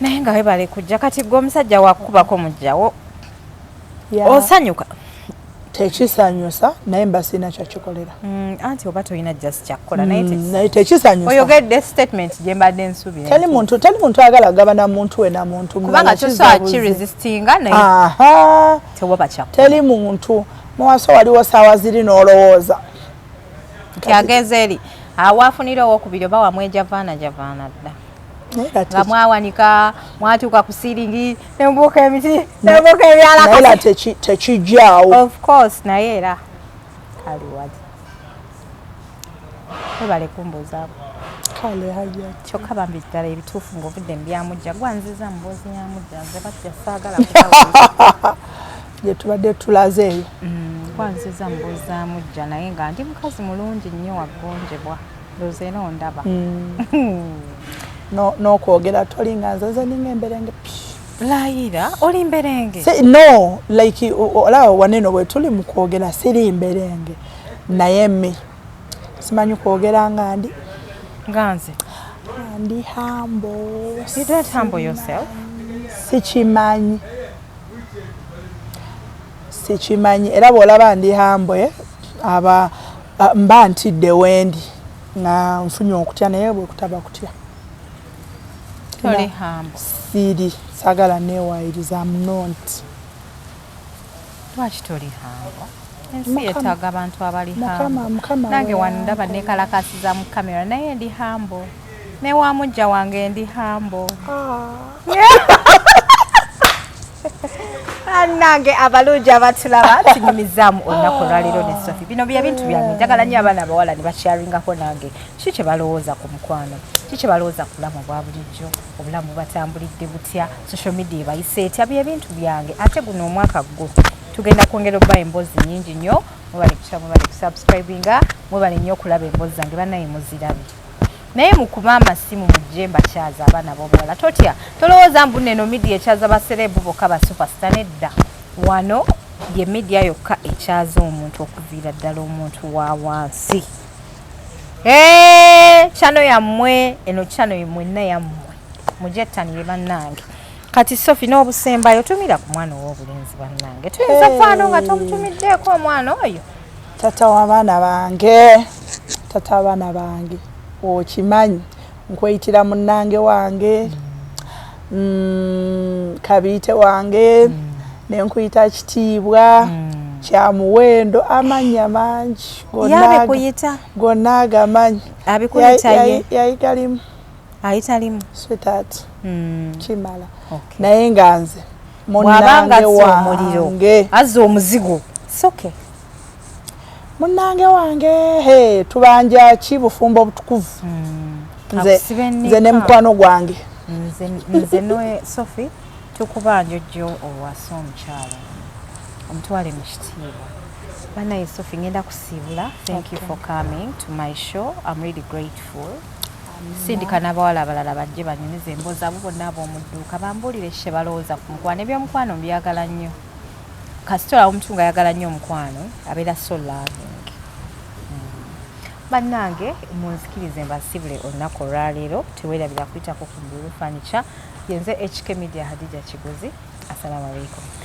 Naye nga webale kujja. Kati gwe omusajja wakukubako mujjawo osanyuka? Tekisanyusa naye mba sirina kyakikolera. Anti oba tolina just kyakukola naye Naye tekisanyusa. Oyogedde statement gye mbadde nsuubira. Teri muntu ayagala gabana muntu we na muntu kubanga mulala, tosobola kizza buzi. kiresistinga naye Aha. tewaba kyakukola. Teri muntu muwaso waliwo saawa ziri n'olowooza Nti agenze eri awafunira owokubiri oba wamwejavaana javaana dda Naye era nga mwawanika mwatuuka ku siiringi nemubuuka emiti nemubuuka naye era ebyala. Tekijjaawo. Of course, naye era kali wali webale kumbuuzaako. Kale hajja. Kyokka bambi ddala ebituufu ng'ovudde mu byamujja gwanziza mboozi yamujja nze batya saagala kubawuliza. Gye tubadde tulaze eyo. Gwanziza mboozi zamujja naye nga ndi mukazi mulungi nnyo waggonjebwa, ndowooza era ondaba. N'okwogera tolinga nze, nze ninga emberenge. Layira oli mberenge. No, like olaba waneno bwe tuli mu kwogera siri mberenge naye mme simanyi kwogera nga ndi Nga nze. Ndi humble. You don't humble yourself. Sikimanyi, sikimanyi. Era bw'olaba ndi humble aba mba ntidde wendi nga nfunye okutya, naye bwe kutaba kutya. Toli humble. Siri, saagala neewayiriza, am not. Lwaki toli humble? Ensi yeetaaga abantu abali Mukama humble. Mukama Nange we wano ndaba nekalakasiza mu kamera naye ndi humble, ne wa mujja wange ndi humble. Nange abalungi abatulaba tunyumizaamu olunaku olwaleero ne Sofi. Bino bye bintu byange, njagala nnyo abaana abawala ne basharingako nange ki kye balowooza ku mukwano, ki kye balowooza ku bulamu obwa bulijjo, obulamu batambulidde butya, social media ebayise etya. Bye bintu byange. Ate guno omwaka gwo tugenda kwongera obba emboozi nnyingi nnyo. Mwebale kutya, mwebale kusubscribinga, mwebale nnyo okulaba emboozi zange. Bannaye muzirabe naye mukuba amasimu mujje mbakyaza abaana b'obuwala. Totya, tolowooza mbu neno media ekyaza ba celeb bokka, ba superstar. Nedda, wano ye media yokka ekyaza omuntu okuviira ddala omuntu wa wansi. Channel yammwe eno, channel mwenna yammwe, mujettanire bannange. Kati Sofi, n'obusembayo, tumira ku mwana ow'obulenzi. Bannange, tuyinza faano nga tomutumiddeeko omwana oyo? Tata w'abaana bange, tata w'abaana bange, okimanyi nkweyitira munnange wange, kabiite wange, nenkuyita kitiibwa kya muwendo, amannya mangi. Yabikuyita? Gonna agamanyi. Abikuyita ye? Yayigalimu. Ayitalimu. Sweetheart, kimala. Naye nga nze bw'abanga munnange azza omuliro, wange, azza omuzigo soke. Munnange wange, he tubanja ki bufumbo obutukuvu, nze Akusiba nze ne ennika. mukwano gwange. Nze ne Sophie tukubanja ojjo owase omukyalo, omutwale mu kitiibwa. Banaye Sophie, ngenda kusiibula. Thank you for coming to my show, I'm really grateful. Sindika n'abawala abalala bajje banyumize emboozi, abo bonna ab'omudduuka bambuulire kye balowooza ku mukwano. Ebyomukwano mbyagala nnyo. Kasitola omuntu ng'ayagala nnyo omukwano abeera so loving. Bannange, munzikirize mbasibule olunaku olwaleero. Teweerabira kuyitako ku Mbulu Furniture. Yenze HK Media, Hadija Kigozi. Assalamu alaikum.